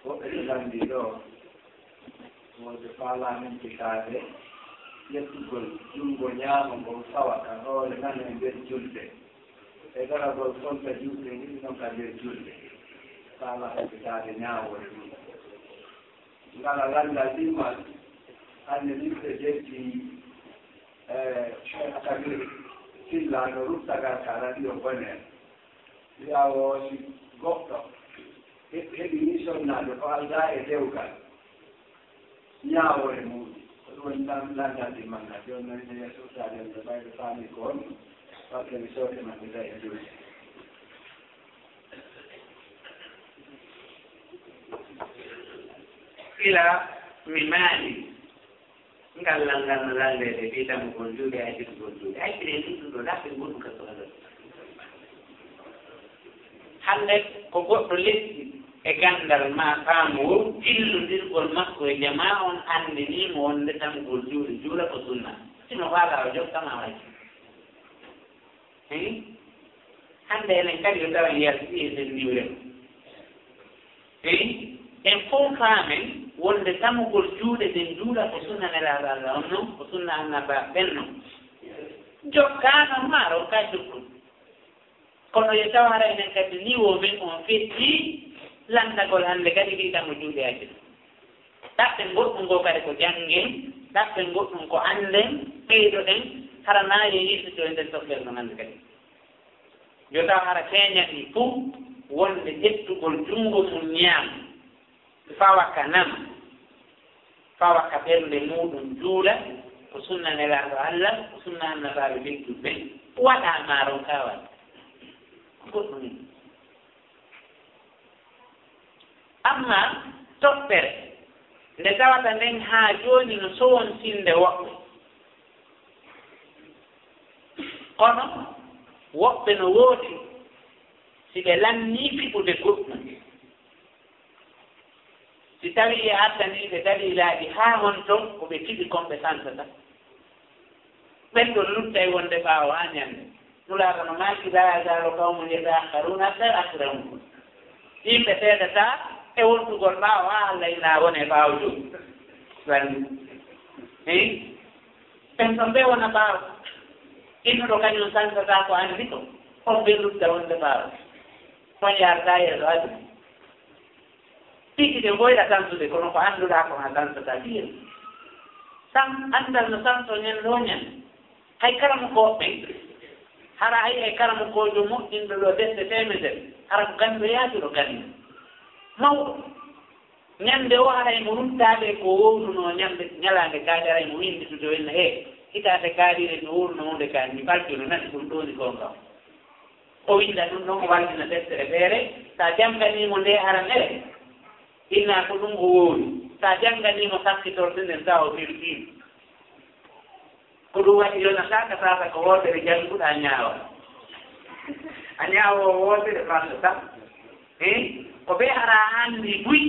Woɓɓe ɓe lanndii ɗo, wonde faalaa men hitaade ƴettugol junngo ñaamo ngol fawa ka hoore nano e nder julde. E daragol fonta juuɗe ɗiɗi non ka nder julde. Faalaa hitaade ñaawoore ɗum. Ngala lanndal ɗimmal, hannde min ɓe jeddi, eh, Cheikh Kabir Silla no ruttagal ka radio Bonheur. Wiya o si goɗɗo he-, heɓi ni sonnaajo ko aldaa e dewgal, ñaawoore muɗum. Ko ɗum woni lan-, lanndal ɗimmal ngal. Jooni noon ene yeeso uddade en ɓe ɓayɓe faami ko honɗum. Wakkati sooke maɓɓe tawi e julde. Ila mi maali, ngal lanngal no lanndeede fii damugol juuɗe, accitugol juuɗe. Accitee ɗum ɗum ɗo, ɗaɓɓe goɗɗum ka sohla. Hannde ko goɗɗo lesdi e ganndal maa faamu jillondirgol makko e jamaa on anndinii mo wonde damugol juuɗe juula ko sunna. Si no faalaa o jokka maa waɗi. Eyi, hannde enen kadi yo tawen yalti e nder niwre. Eyi, en fof faamen wonde damugol juuɗe ɗen juula ko sunna Nelaaɗo Allah on non, ko sunna Annabaaɓe ɓen non. Jokkaano maa ronkaa jokkol. Kono yo taw hara enen kadi niwo men on feƴƴi lanndagol hannde kadi ɗii damo juuɗe accitugol. Ɗaɓɓen goɗɗum goo kadi ko janngen, ɗaɓɓen goɗɗum ko annden, ɓeydoɗen, hara naa yo yeeso to e nder toɓɓere no hannde kadi. Yo taw hara feeñanii fof wonde ƴettugol junngo mum ñaamo, fawa ka nano, fawa ka ɓernde muɗum juula, ko sunna Nelaaɗo Allah, ko sunna Annabaaɓe ɓen tun ɓen, waɗaa maa ronkaa waɗde. Ko goɗɗum en. Amma toɓɓere nde tawata nden haa jooni no sowontinde woɓɓe. Kono woɓɓe no woodi si ɓe lannii fiɓude goɗɗum. Si tawii e addanii ɓe daliilaaji haa honto ko ɓe fiɓi kon ɓe santata. Ɓen ɗon luttay wonde ɓaawo haa ñannde. Nulaaɗo no maaki, "Laa yazaalu qawmun yataakharuuna hattaa yuhakkimuu." Yimɓe seedataa e wontugol ɓaawo haa Allah ina wone ɓaawo jooni. Lanndi. Eyi. Ɓen ɗon ɓe wona ɓaawo. Innuɗo kañum sansataa ko anndi ko. On ɓe lutta wonde ɓaawo. On yaarataa yeeso aduna. Tigi ɓe mboyra sansude, kono ko annduɗaa ko maa sansataa. Fiir. San-, anndal no sansoo ñannde woo ñannde. Hay kala mo ko ɓen, Hara hay e karamokoojo moƴƴinɗo ɗo defte teemedere, hara ko ganndo yaatuɗo ganndo. Mawɗo. Ñande o haray mo ruttaade ko wowlunoo ñande, ñalaande kaaɗe aray mo winnditude o inna, "He, hitaande kaaɗire no wowluno huunde kaa, mi faltuno nani ɗum ɗoo ni goonga." O winnda ɗum ɗon, o wallina deftere feere, so a jannganii mo nde haranere, inna ko ɗum o wowli. So a jannganii mo sakkitorde nden, tawa o firtiima. Ko ɗum waɗi yonataaka sasa ko wootere jannguɗaa ñaawa. A ñaawo wootere fallata. Eh? Ko ɓe ara anndi buy.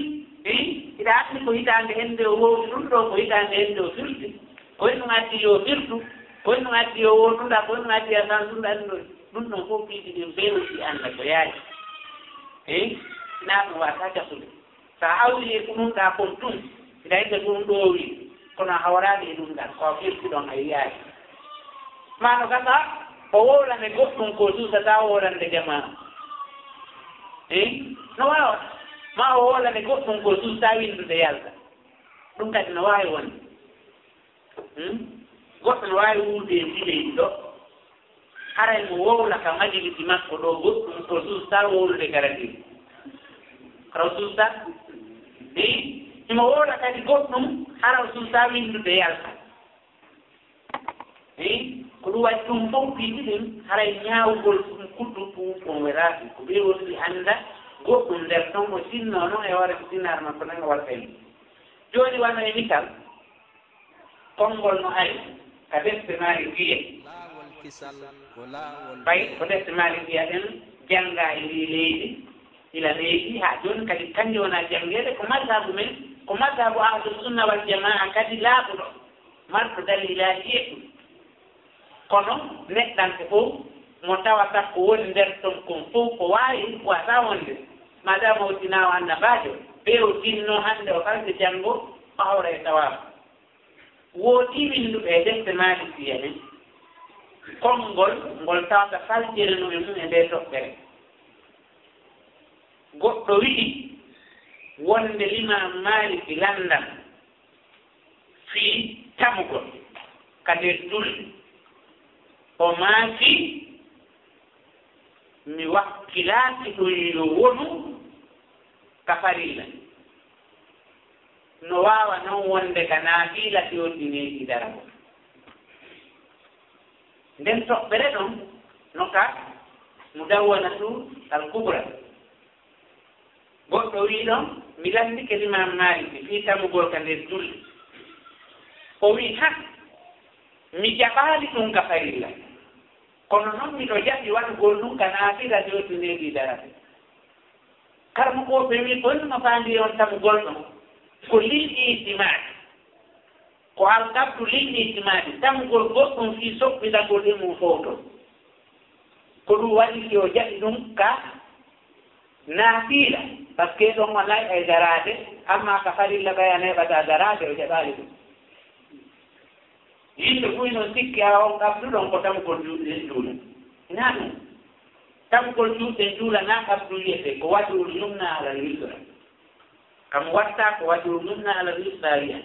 Eh? Hiɗa anndi ko hitaande hennde o wowli ɗum ɗo, ko hitaande hennde o firti. Ko en ɗum addi yo firtu. Ko en ɗum addi yo wowlunda, ko en ɗum addi a sansunɗa ɗum ɗo. Ɗum ɗon fof piiji ɗin ɓe aussi annda ko yaaji. Eh? Naa ɗum waɗata jasude. So a hawri e ko ɗum ɗaa kon tun, hiɗa yiɗde ko ɗum ɗoo wii, kono a hawraali e ɗum ɗaa, ko a firti ɗon a yiyaali. Maa no gasa, o wowlane goɗɗum ko suusataa wowlande jamaa. Eh? No waawa. Maa o wowlane goɗɗum ko suusataa winndude yalta. Ɗum kadi no waawi wonde. Hmm? Goɗɗo no waawi wuurde e ɗi leydi ɗo. Haray mo wowla ka majilisi makko ɗo goɗɗum ko suusataa wowlude kadi. Hara o suusataa? Eyi, himo wowla kadi goɗɗum, hara o suusataa winndude yalta. Eyi, ko ɗum waɗi ɗum fof piiji ɗin, haray ñaawugol ɗum kuddu ɗum on welaaki. Ko ɓe woni ɗi annda goɗɗum nder ton o sinnoo non e hoore ko sinnaare makko nan o waɗata e mum. Jooni wano e misal, konngol no ari ka defte Maalikiya. Laawol kisal ko laawol. Ɓay ko defte Maalikiya ɗen janngaa e ndii leydi, ila leydi, haa jooni kadi kanji wonaa janngeede, ko mazhabu men, ko mazhabu ahlu sunna wal jamaa kadi laaɓuɗo, marɗo dalilaaji yeɗɗuɗi. Kono neɗɗanke fof mo tawata ko woni nder ton kon fof ko waawi, waawataa wonde. Maadaama o tinaa o annabaajo, ɓe o tinno hannde o falde janngo, o hawra e tawaafu. Woodi winnduɓe e defte Maalikiya nen, konngol ngol tawata faltere no e mum e nde toɓɓere. Goɗɗo wi'i wonde Limaam Maaliki lanndam fii tamugol ka nder julde. O maaki, mi wakkilaaki ɗum yo wonu ka farilla. No waawa non wonde ka naafiila si o tiniiki daragol. Nden toɓɓere ɗon no ka Mudawwanatu al Kubra. Goɗɗo wi'i ɗon, mi lanndike Limaam Maaliki fii tamugol ka nder julde. O wi'i, ha, mi jaɓaali ɗum ka farilla. Kono non miɗo jaɓi waɗugol ɗum ka naafila si o tiniiki daragol. Karamokooɓe wi'i, ko honno faandi on tamugol ɗon? Ko lil itimaadi. Ko alkabdu lil itimaadi, tamugol goɗɗum fii soɓɓitagol e mum fowto. Ko ɗum waɗi si o jaɓi ɗum ka naafiila, parce que ɗon wonay e daraade, amma ka farilla ɓay a neeɓata daraade, o jaɓaali ɗum. Yimɓe buy non sikki awa on kabdu ɗon ko tamugol juuɗe juula. Hinaa ɗum. Tamugol juuɗe juula naa kabdu wiyete ko wajhul yumna alal yusra. Kam watta ko wajhul yumna alal yusra wiya.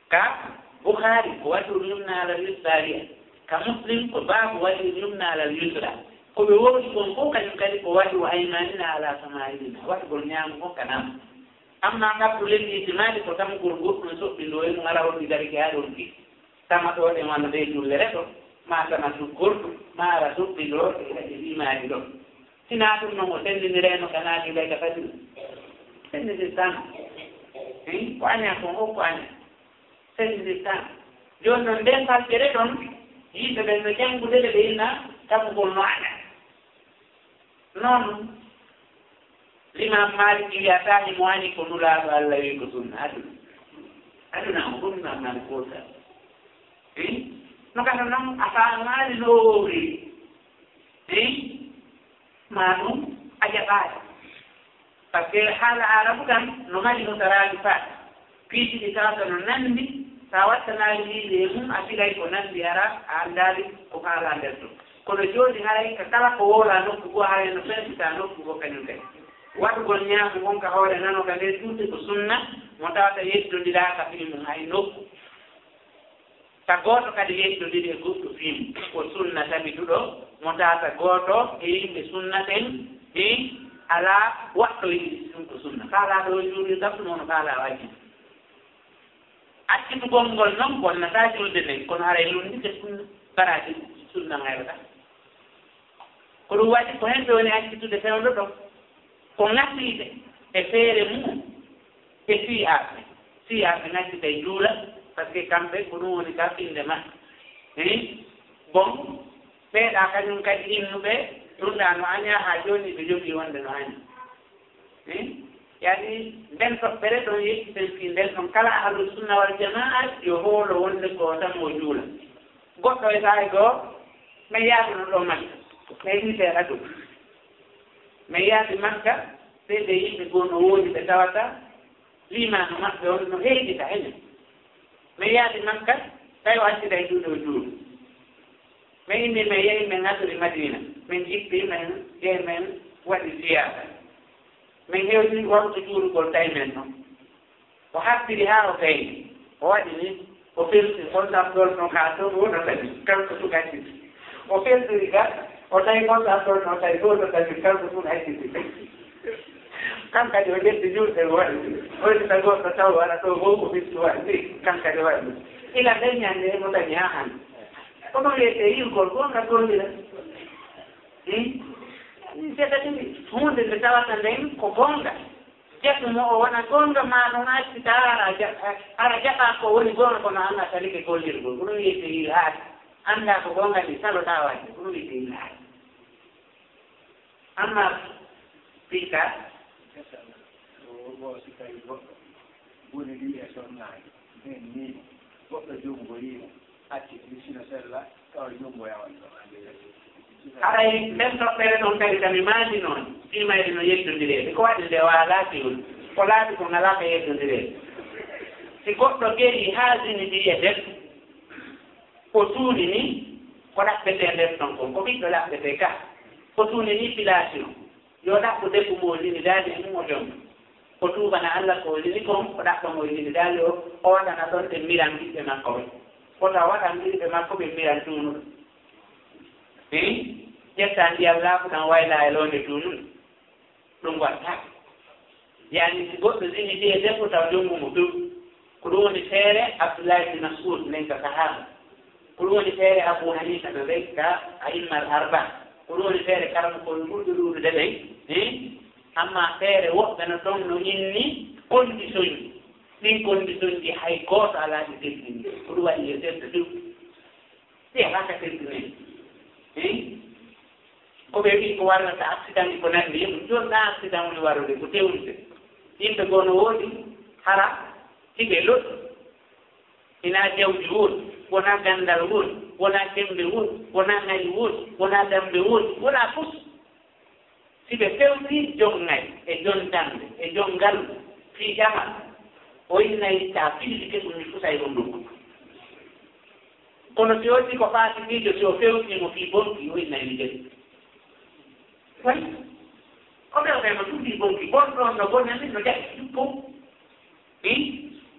Ka Bukhari ko wajhul yumna alal yusra wiya. Ka Muslim ko baabu wajhul yumna alal yusra. Ko ɓe woodi kon fof kañum kadi ko wajhu aymanina ala shama'ilina. Waɗugol ñaamo kon ka namo. Amma kabdu lelliiji maali ko tamugol goɗɗum soɓɓi ndo e mum ara holli dari ke aɗon ɗi. Tama ɗo ɗe wano ɗe jullere ɗo, ma tama suggordu, ma ara suɓɓi ɗo, e kadi limaali ɗo. Sinaa ɗum non o senndinireno ka naati ɓay ka fadi. Senndidirtano. Hein? Ko aña kon o ko aña. Senndidirtano. Jooni non nden faltere ɗon, yimɓe ɓen no janngude ɓe ɓe inna tamugol no aña. Noon, Limaam Maaliki wiyataa himo ani ko Nulaaɗo Alla wi'i ko sunna. Aduna. Aduna on ko Limaam Maaliki wowlata. Eh? No kata noon a faamaali no o wowliri. Eh? Maa ɗum a jaɓaali. Parce que haala Aarabu tan no mari mutaraadifaat. Piiji ɗi tawata no nanndi, so a wattanaali miije e mum, a silay ko nanndi hara, a anndaali ko faalaa nder ɗum. Kono jooni haray ka kala ko wowlaa nokku goo, haray no fersitaa nokku goo kañum kadi. Waɗugol ñaamu ngon ka hoore nano ka nder juulde ko sunna, mo tawata yeddondiraaka fii mum hay nokku. Ka gooto kadi yeddondiri e goɗɗo fii mum, ko sunna tabituɗo Mo tata gooto e yimɓe sunna ɓen, e alaa waɗɗo yiɗi ɗum ko sunna. Faalaaɗo o juulirta ɗum, ono faalaa waajib. Accitugol ngol non bonnataa julde nden, kono haray lunndinde sunna, baraaji sunna ngayrata. Ko ɗum waɗi ko hemɓe woni accitude fewndo ɗon. Ko ŋattide e feere mum e sii'aaɓe. Sii'aaɓe ŋattitay juula, parce que kamɓe ko ɗum woni ka finnde maɓɓe. Hii, bon, ɓeeɗa kañum kadi innuɓe, ɗum ɗa no aña haa jooni ɓe jogii wonde no aña. Hii, yani, nden toɓɓere ɗon yecciten fii nden ɗon kala ahlu sunna wal jamaa yo hoolo wonde ko tan o juula. Goɗɗo e saay goo, men yaadu no ɗo Makka. Men yiiteera ɗum. Men yaadi Makka, seede yimɓe goo no woodi ɓe tawata liimaanu maɓɓe on no heejita hene. Men yaadi Makka, tawi o accita e juuɗe o juulu. Men inni men yehi men ngattori Madiina. Men jippi men yehi men waɗi ziyaara. Men hewti waktu juulugol tawi men non. O haɓɓiri haa o gayni. O waɗi ni, o firti konsam ɗon ɗon haa to ɗo no tawi, kanko tun acciti. O firtiri ga, o tawi konsam ɗon ɗon tawi ɗo no tawi, kanko tun acciti. Kan kadi o ƴetti juuɗe o waɗi. O ƴetta goɗɗo taw wara ɗo fof o firti waɗi. Kan kadi waɗi. Ila nden ñande mo tawi haa hannde. Ko ɗum wiyetee yilgol goonga gollira. Hmm? Seeɗa tigi, huunde nde tawata nden ko goonga. Jaɓu mo o wona goonga, maa noon a accita, hara a ja-, hara jaɓaa ko woni goonga, kono aan a salike gollirgol. Ko ɗum wiyetee ilhaad. Anndaa ko goonga ni, saloɗaa waɗde. Ko ɗum wiyetee ilhaad. Amma piita, o, o si tawi goɗɗo woni ɗi e sonnaani, nden ni goɗɗo junngo yiimo, acci ɗi sino sella, tawa junngo yawan ɗo. Haray nden toɓɓere ɗon kadi ka mi maandi noon, fiimayde no yeddondireede. Ko waɗi nde waalaaki on? Ko laabi ko ngalaa ka yeddondireede. Si goɗɗo gerii haa zini ɗi e debbo, ko tuuni ni, ko ɗaɓɓetee nder ton kon, ko ɓiɗɗo ɗaɓɓetee ka. Ko tuuni ni pilaasi on. Yo ɗaɓɓu debbo mo o zini daali e mum o jom. O tuubana Alla ko o zini kon, o ɗaɓɓa mo o zini daali o, o waɗana ɗon ɓe miran ɓiɓɓe makko ɓe. Wota o waɗan ɓiɓɓe makko ɓe miran tuunuɗo. Hii? Ƴetta ndiyan laaɓuɗan wayla e loonde tuunuɗo. Ɗum waɗta. Yani si goɗɗo zini ɗi e debbo taw jonngu mo few. Ko ɗum woni feere Abdullahi bin Mas'ud nden ka sahaaba. Ko ɗum woni feere Abu Hanifa no ɓen ka a'immal arba. Ko ɗum woni feere karamokooɓe ɓurɓe ɗuuɗude ɓen. Hii? Amma feere woɓɓe no ɗon no inni kondisoñji. Ɗin kondisoñji hay gooto alaa ɗi teddini. Ko ɗum waɗi yo tedda few. Si alaa ka teddinee. Hii? Ko ɓe wi'i ko warrata accident ko nanndi e mum. Jooni ɗaa accident woni warude ko tewrude. Yimɓe goo no woodi hara hiɓe loɗɗi. Hinaa jawdi woodi, wonaa ganndal woodi, wonaa kemmbe woodi, wonaa ŋari woodi, wonaa dammbe woodi, wonaa fus. Si ɓe fewti jon ŋari e jon dammbe e jon ngalu fii jamal, o innay ta fillike ɗum mi fusay on ɗum. Kono si o woni ko faasiqiijo, si o fewtii mo fii bonki, o innay mi jeli. Way, o ɓe o ɓe mo tuuti bonki, bonɗo on no bonani, no jaɓi ɗum fof. Ɗi,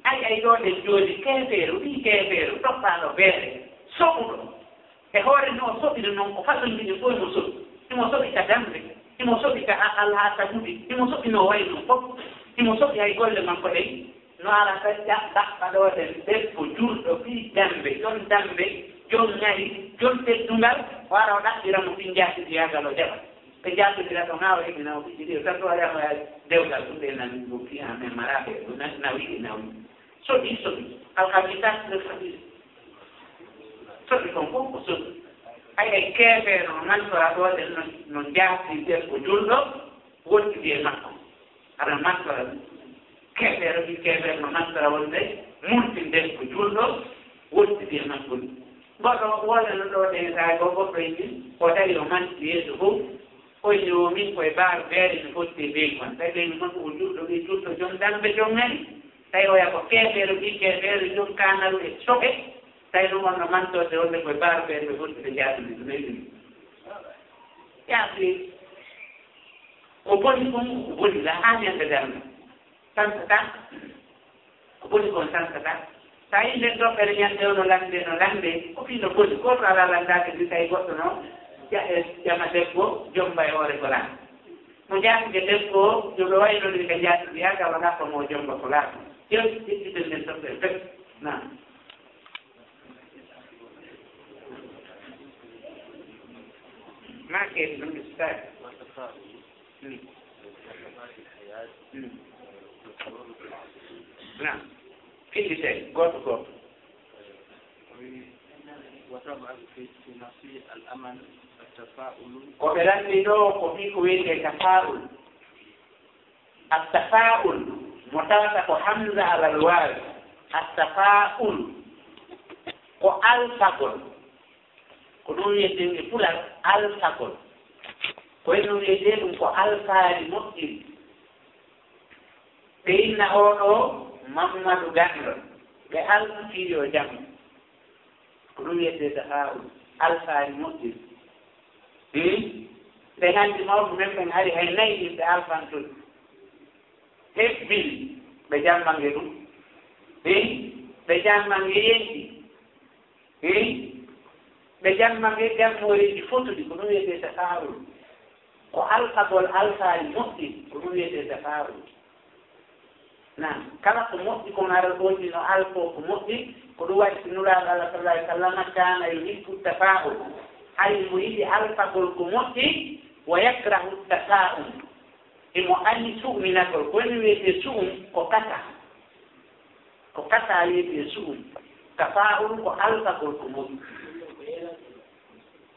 ay, ay, ɗo ɗen jooni, keefeero, ɓii keefeero, toppaaɗo beere, soɓuɗo. E hoore no o soɓiri noon, ko façon mbiɗen fof imo soɓi. Imo soɓi ka dammbe, imo soɓi ka a-, alhasabude, imo soɓi no wayi noon fof. Imo soɓi hay golle makko ɗen. No ara tan ƴa-, ɗaɓɓa ɗo ɗen debbo juulɗo fii dammbe, jon dammbe, jon ŋari, jon teddungal, o ara o ɗaɓɓira mo fii njaatigi yaagal o jaɓa. Ɓe njaatondira ɗon haa o heɓi naw fii ɗiɗi, o tan ɗo ari amo yaari dewgal ɗum ɓe nani ɗum fii haa men maraaɓe, ɗum na-, nawi e nawi. Soɓi, soɓi. Alkamisa, le fadil. Soɓi kon fof ko soɓi. Hay e keefeero no mantora ɗo ɗen no, no njaati debbo juulɗo, wontidi e makko. Aɗa mastora ɗum. Keefeero ɗi keefeero no mastora wonde murtinde ko juulɗo wottidi e makko ɗum. Goɗɗo wonano ɗo ɗen kaa ko goɗɗo yimɓe o dari o manti yeeso fof. O inni o min koye baaru beere mi fotti e beeyi mon. Tawi ɓe min ko juulɗo ɓe juulɗo jom dambe jom ngari. Tawi oya ko keefeero ɗi keefeero jom kaanaru e soɓe. Tawi ɗum wonno mantorde wonde koye baaru beere ɓe fotti ɓe jaatudi ɗum e ɗum. Yaasi. Ko boni ɗum, ko boni la haa ñande darnde. Sansata. Ko boni kon sansata. Sa yii nden toɓɓere ñande o no lande, no lande. Ko fii no boni. Gooto alaa landaade ndi tawi goɗɗo no. Ƴama debbo, jomba e hoore ko laata. Mo jaatike debbo, yo ɓe wayno ɗum ka jaatike, yaa ka wala ko mo jomba ko laata. Yo ƴettiten nden toɓɓere pep. Naam. Ma ke ɗum ustaad. Hmm. Hmm. Naam. Fillitee, gooto gooto. وتبعث في، في نفسه الأمل التفاؤل. Ko ɓe lanndinoo ko fii ko wiyetee tafaa'ul. Attafaa'ul, mo tawata ko hamza alal waawi. Attafaa'ul, ko alfagol. Ko ɗum wiyetee e pular alfagol. Ko e ɗum wiyetee ɗum ko alfaali moƴƴiri. Ɓe inna oo ɗoo Mammadu Ganndo, ɓe alfii yo jam. Ko ɗum wiyetee tafaa'ul, alfaali moƴƴiri. Hmm? Ɓe nganndi mawɓe men ɓen hari hay nayi ɗin ɓe alfantude. Hebbini ɓe jammange ɗum. Hmm? Ɓe jammange yenki. Hmm? Ɓe jammange jammooreeji fotuɗi, ko ɗum wiyetee tafaa'ul. Ko alfagol alfaali moƴƴi, ko ɗum wiyetee tafaa'ul. Naam, kala ko moƴƴi ko ngara ɗoon no alfoo ko moƴƴi, ko ɗum waɗi si Nulaaɗo Allah sallallahu alaihi wasallam kana yuhibbu tafaa'ul. Hay mo yiɗi alfagol ko moƴƴi, wa yakrahu tafaa'ul. Himo añi su'minagol, ko woni wiyetee su'um ko kasa. Ko kasa wiyetee su'um. Tafaa'ul ko alfagol ko moƴƴi.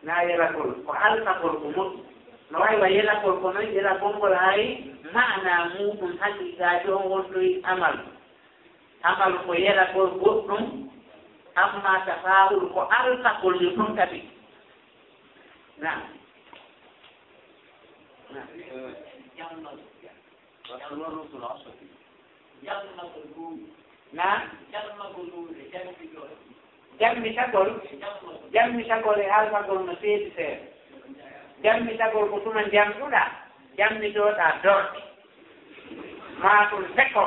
Na yelagol, ko alfagol ko moƴƴi. No wayi wa yelagol ko noon, yelagol ngol hay maana muuɗum haqiiqaaji on wondoyi amal. Amal ko yelagol goɗɗum, amma tafaa'ul ko alfagol yo ɗum tabi. Naam. Naam. Naam. Jammitagol, jammitagol e alfagol no seedi seeɗa. Jammitagol ko tuma njamɗuɗaa, jammitooɗaa dorɗe. Maa ɗum sekko,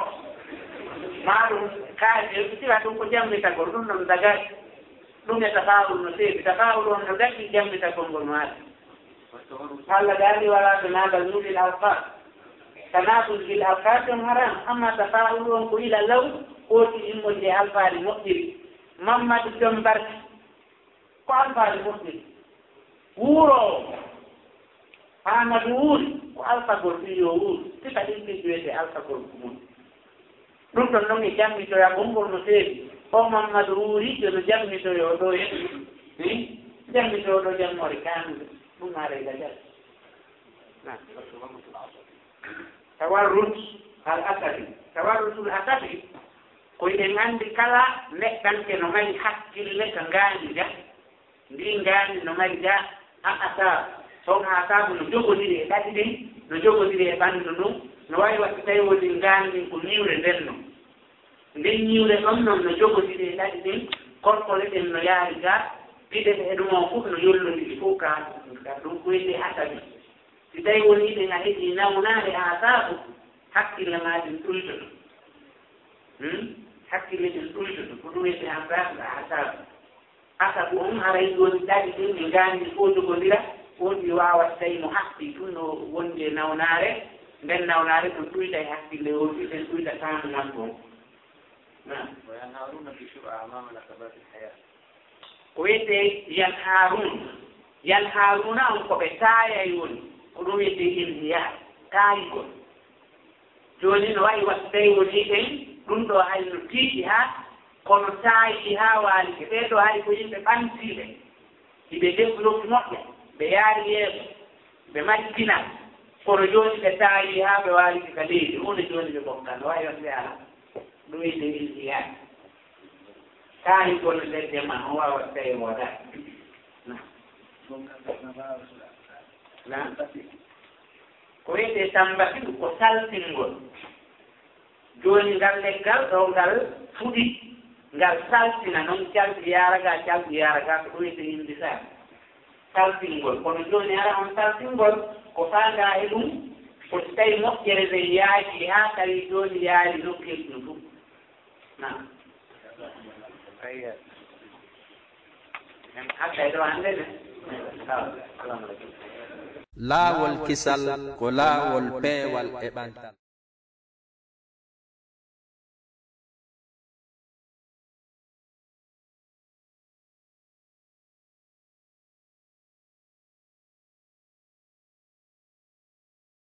maa ɗum kaaƴe, sifa ɗum ko jammitagol, ɗum ɗon dagay. Ɗum e tafaa'ul no seedi. Tafaa'ul on no dagii jammitagol ngol maati. Allah daali, "Wala tanabazuu bil alqaab." Tanaabuz bil alqaab on haram, amma tafaa'ul on ko ila law, hooti immorde e alfaali moƴƴiri. Mammadu Jom Barki, ko alfaali moƴƴiri. Wuuroowo, Aamadu wuuri, ko alfagol fii yo wuur. Sifa ɗin fii wiyetee alfagol ko moƴƴi. Ɗum ɗon non e jammitoyagol ngol no seedi. O Mammadu wuuri, yo no jammitoyoo ɗoo e, hmm? Jammitoo ɗoo jammoore kaanduɗe. Ɗum haray gajal. Naam. Tawarrut al asabi. Tawarrutul asabi, ko eɗen anndi kala neɗɗanke no mari hakkille ka ngaandi ga. Ndin ngaandi no mari ga a asaabu. So on asaabu no jogodiri e ɗaɗi ɗin, no jogodiri e ɓanndu ndun, no wayi wa si tawi woni ngaandi ndin ko niwre nden non. Nden niwre ɗon non no jogodiri e ɗaɗi ɗin, kolkole ɗen no yaari ga, piɗe ɗe e ɗum on fof no yollondiri fof ka, ka ɗum ko wiyetee asabi. Si tawi woni ɗen a heɓii nawnaare asaabu, hakkille maa ɗin ɗuytoto. Hmm? Hakkille ɗin ɗuytoto. Ko ɗum wiyetee asaabu, asaabu. Asabu on haray jooni ɗaɗi ɗin ɗi ngaandi fof jogondira, on ɗi waawa tawi mo haɓɓi tun no wondi e nawnaare, nden nawnaare ɗum ɗuyta e hakkille on, ɗum ɗen ɗuyta kaandu makko on. Naam. وينهارون بالسرعة أمام نكبات الحياة. Ko wiyetee yanhaarun. Yanhaaruuna on ko ɓe taayay woni. Ko ɗum wiyetee inhiyaar. Taayigol. Jooni no wayi wa si tawi woni ɗen, ɗum ɗoo hay no tiiɗi haa, kono taayii haa waalike. Ɓee ɗoo hari ko yimɓe ɓantiiɓe. Hiɓe développe moƴƴa. Ɓe yaari yeeso. Ɓe mari pinal. Kono jooni ɓe taayii haa ɓe waalike ka leydi. Huunde jooni ɓe kokka. No wayi wa si ɓe alaa. Ɗum wiyetee inhiyaar. Taayigol nder jama, on waawa tawi wooda. Na. Na. Ko wiyetee tambasiɗu ko saltingol. Jooni ngal leggal ɗo ngal fuɗi, ngal saltina non calɗi yaara ga, calɗi yaara ga, ko ɗum wiyetee inbisaar. Saltingol. Kono jooni ara on saltingol, ko faandaa e ɗum, ko si tawi moƴƴere nden yaaji haa tawi jooni yaari nokkeeji no ɗum. Naam. Ayya. En hakkay ɗo hannde ne. Laawol kisal ko laawol peewal e ɓantal.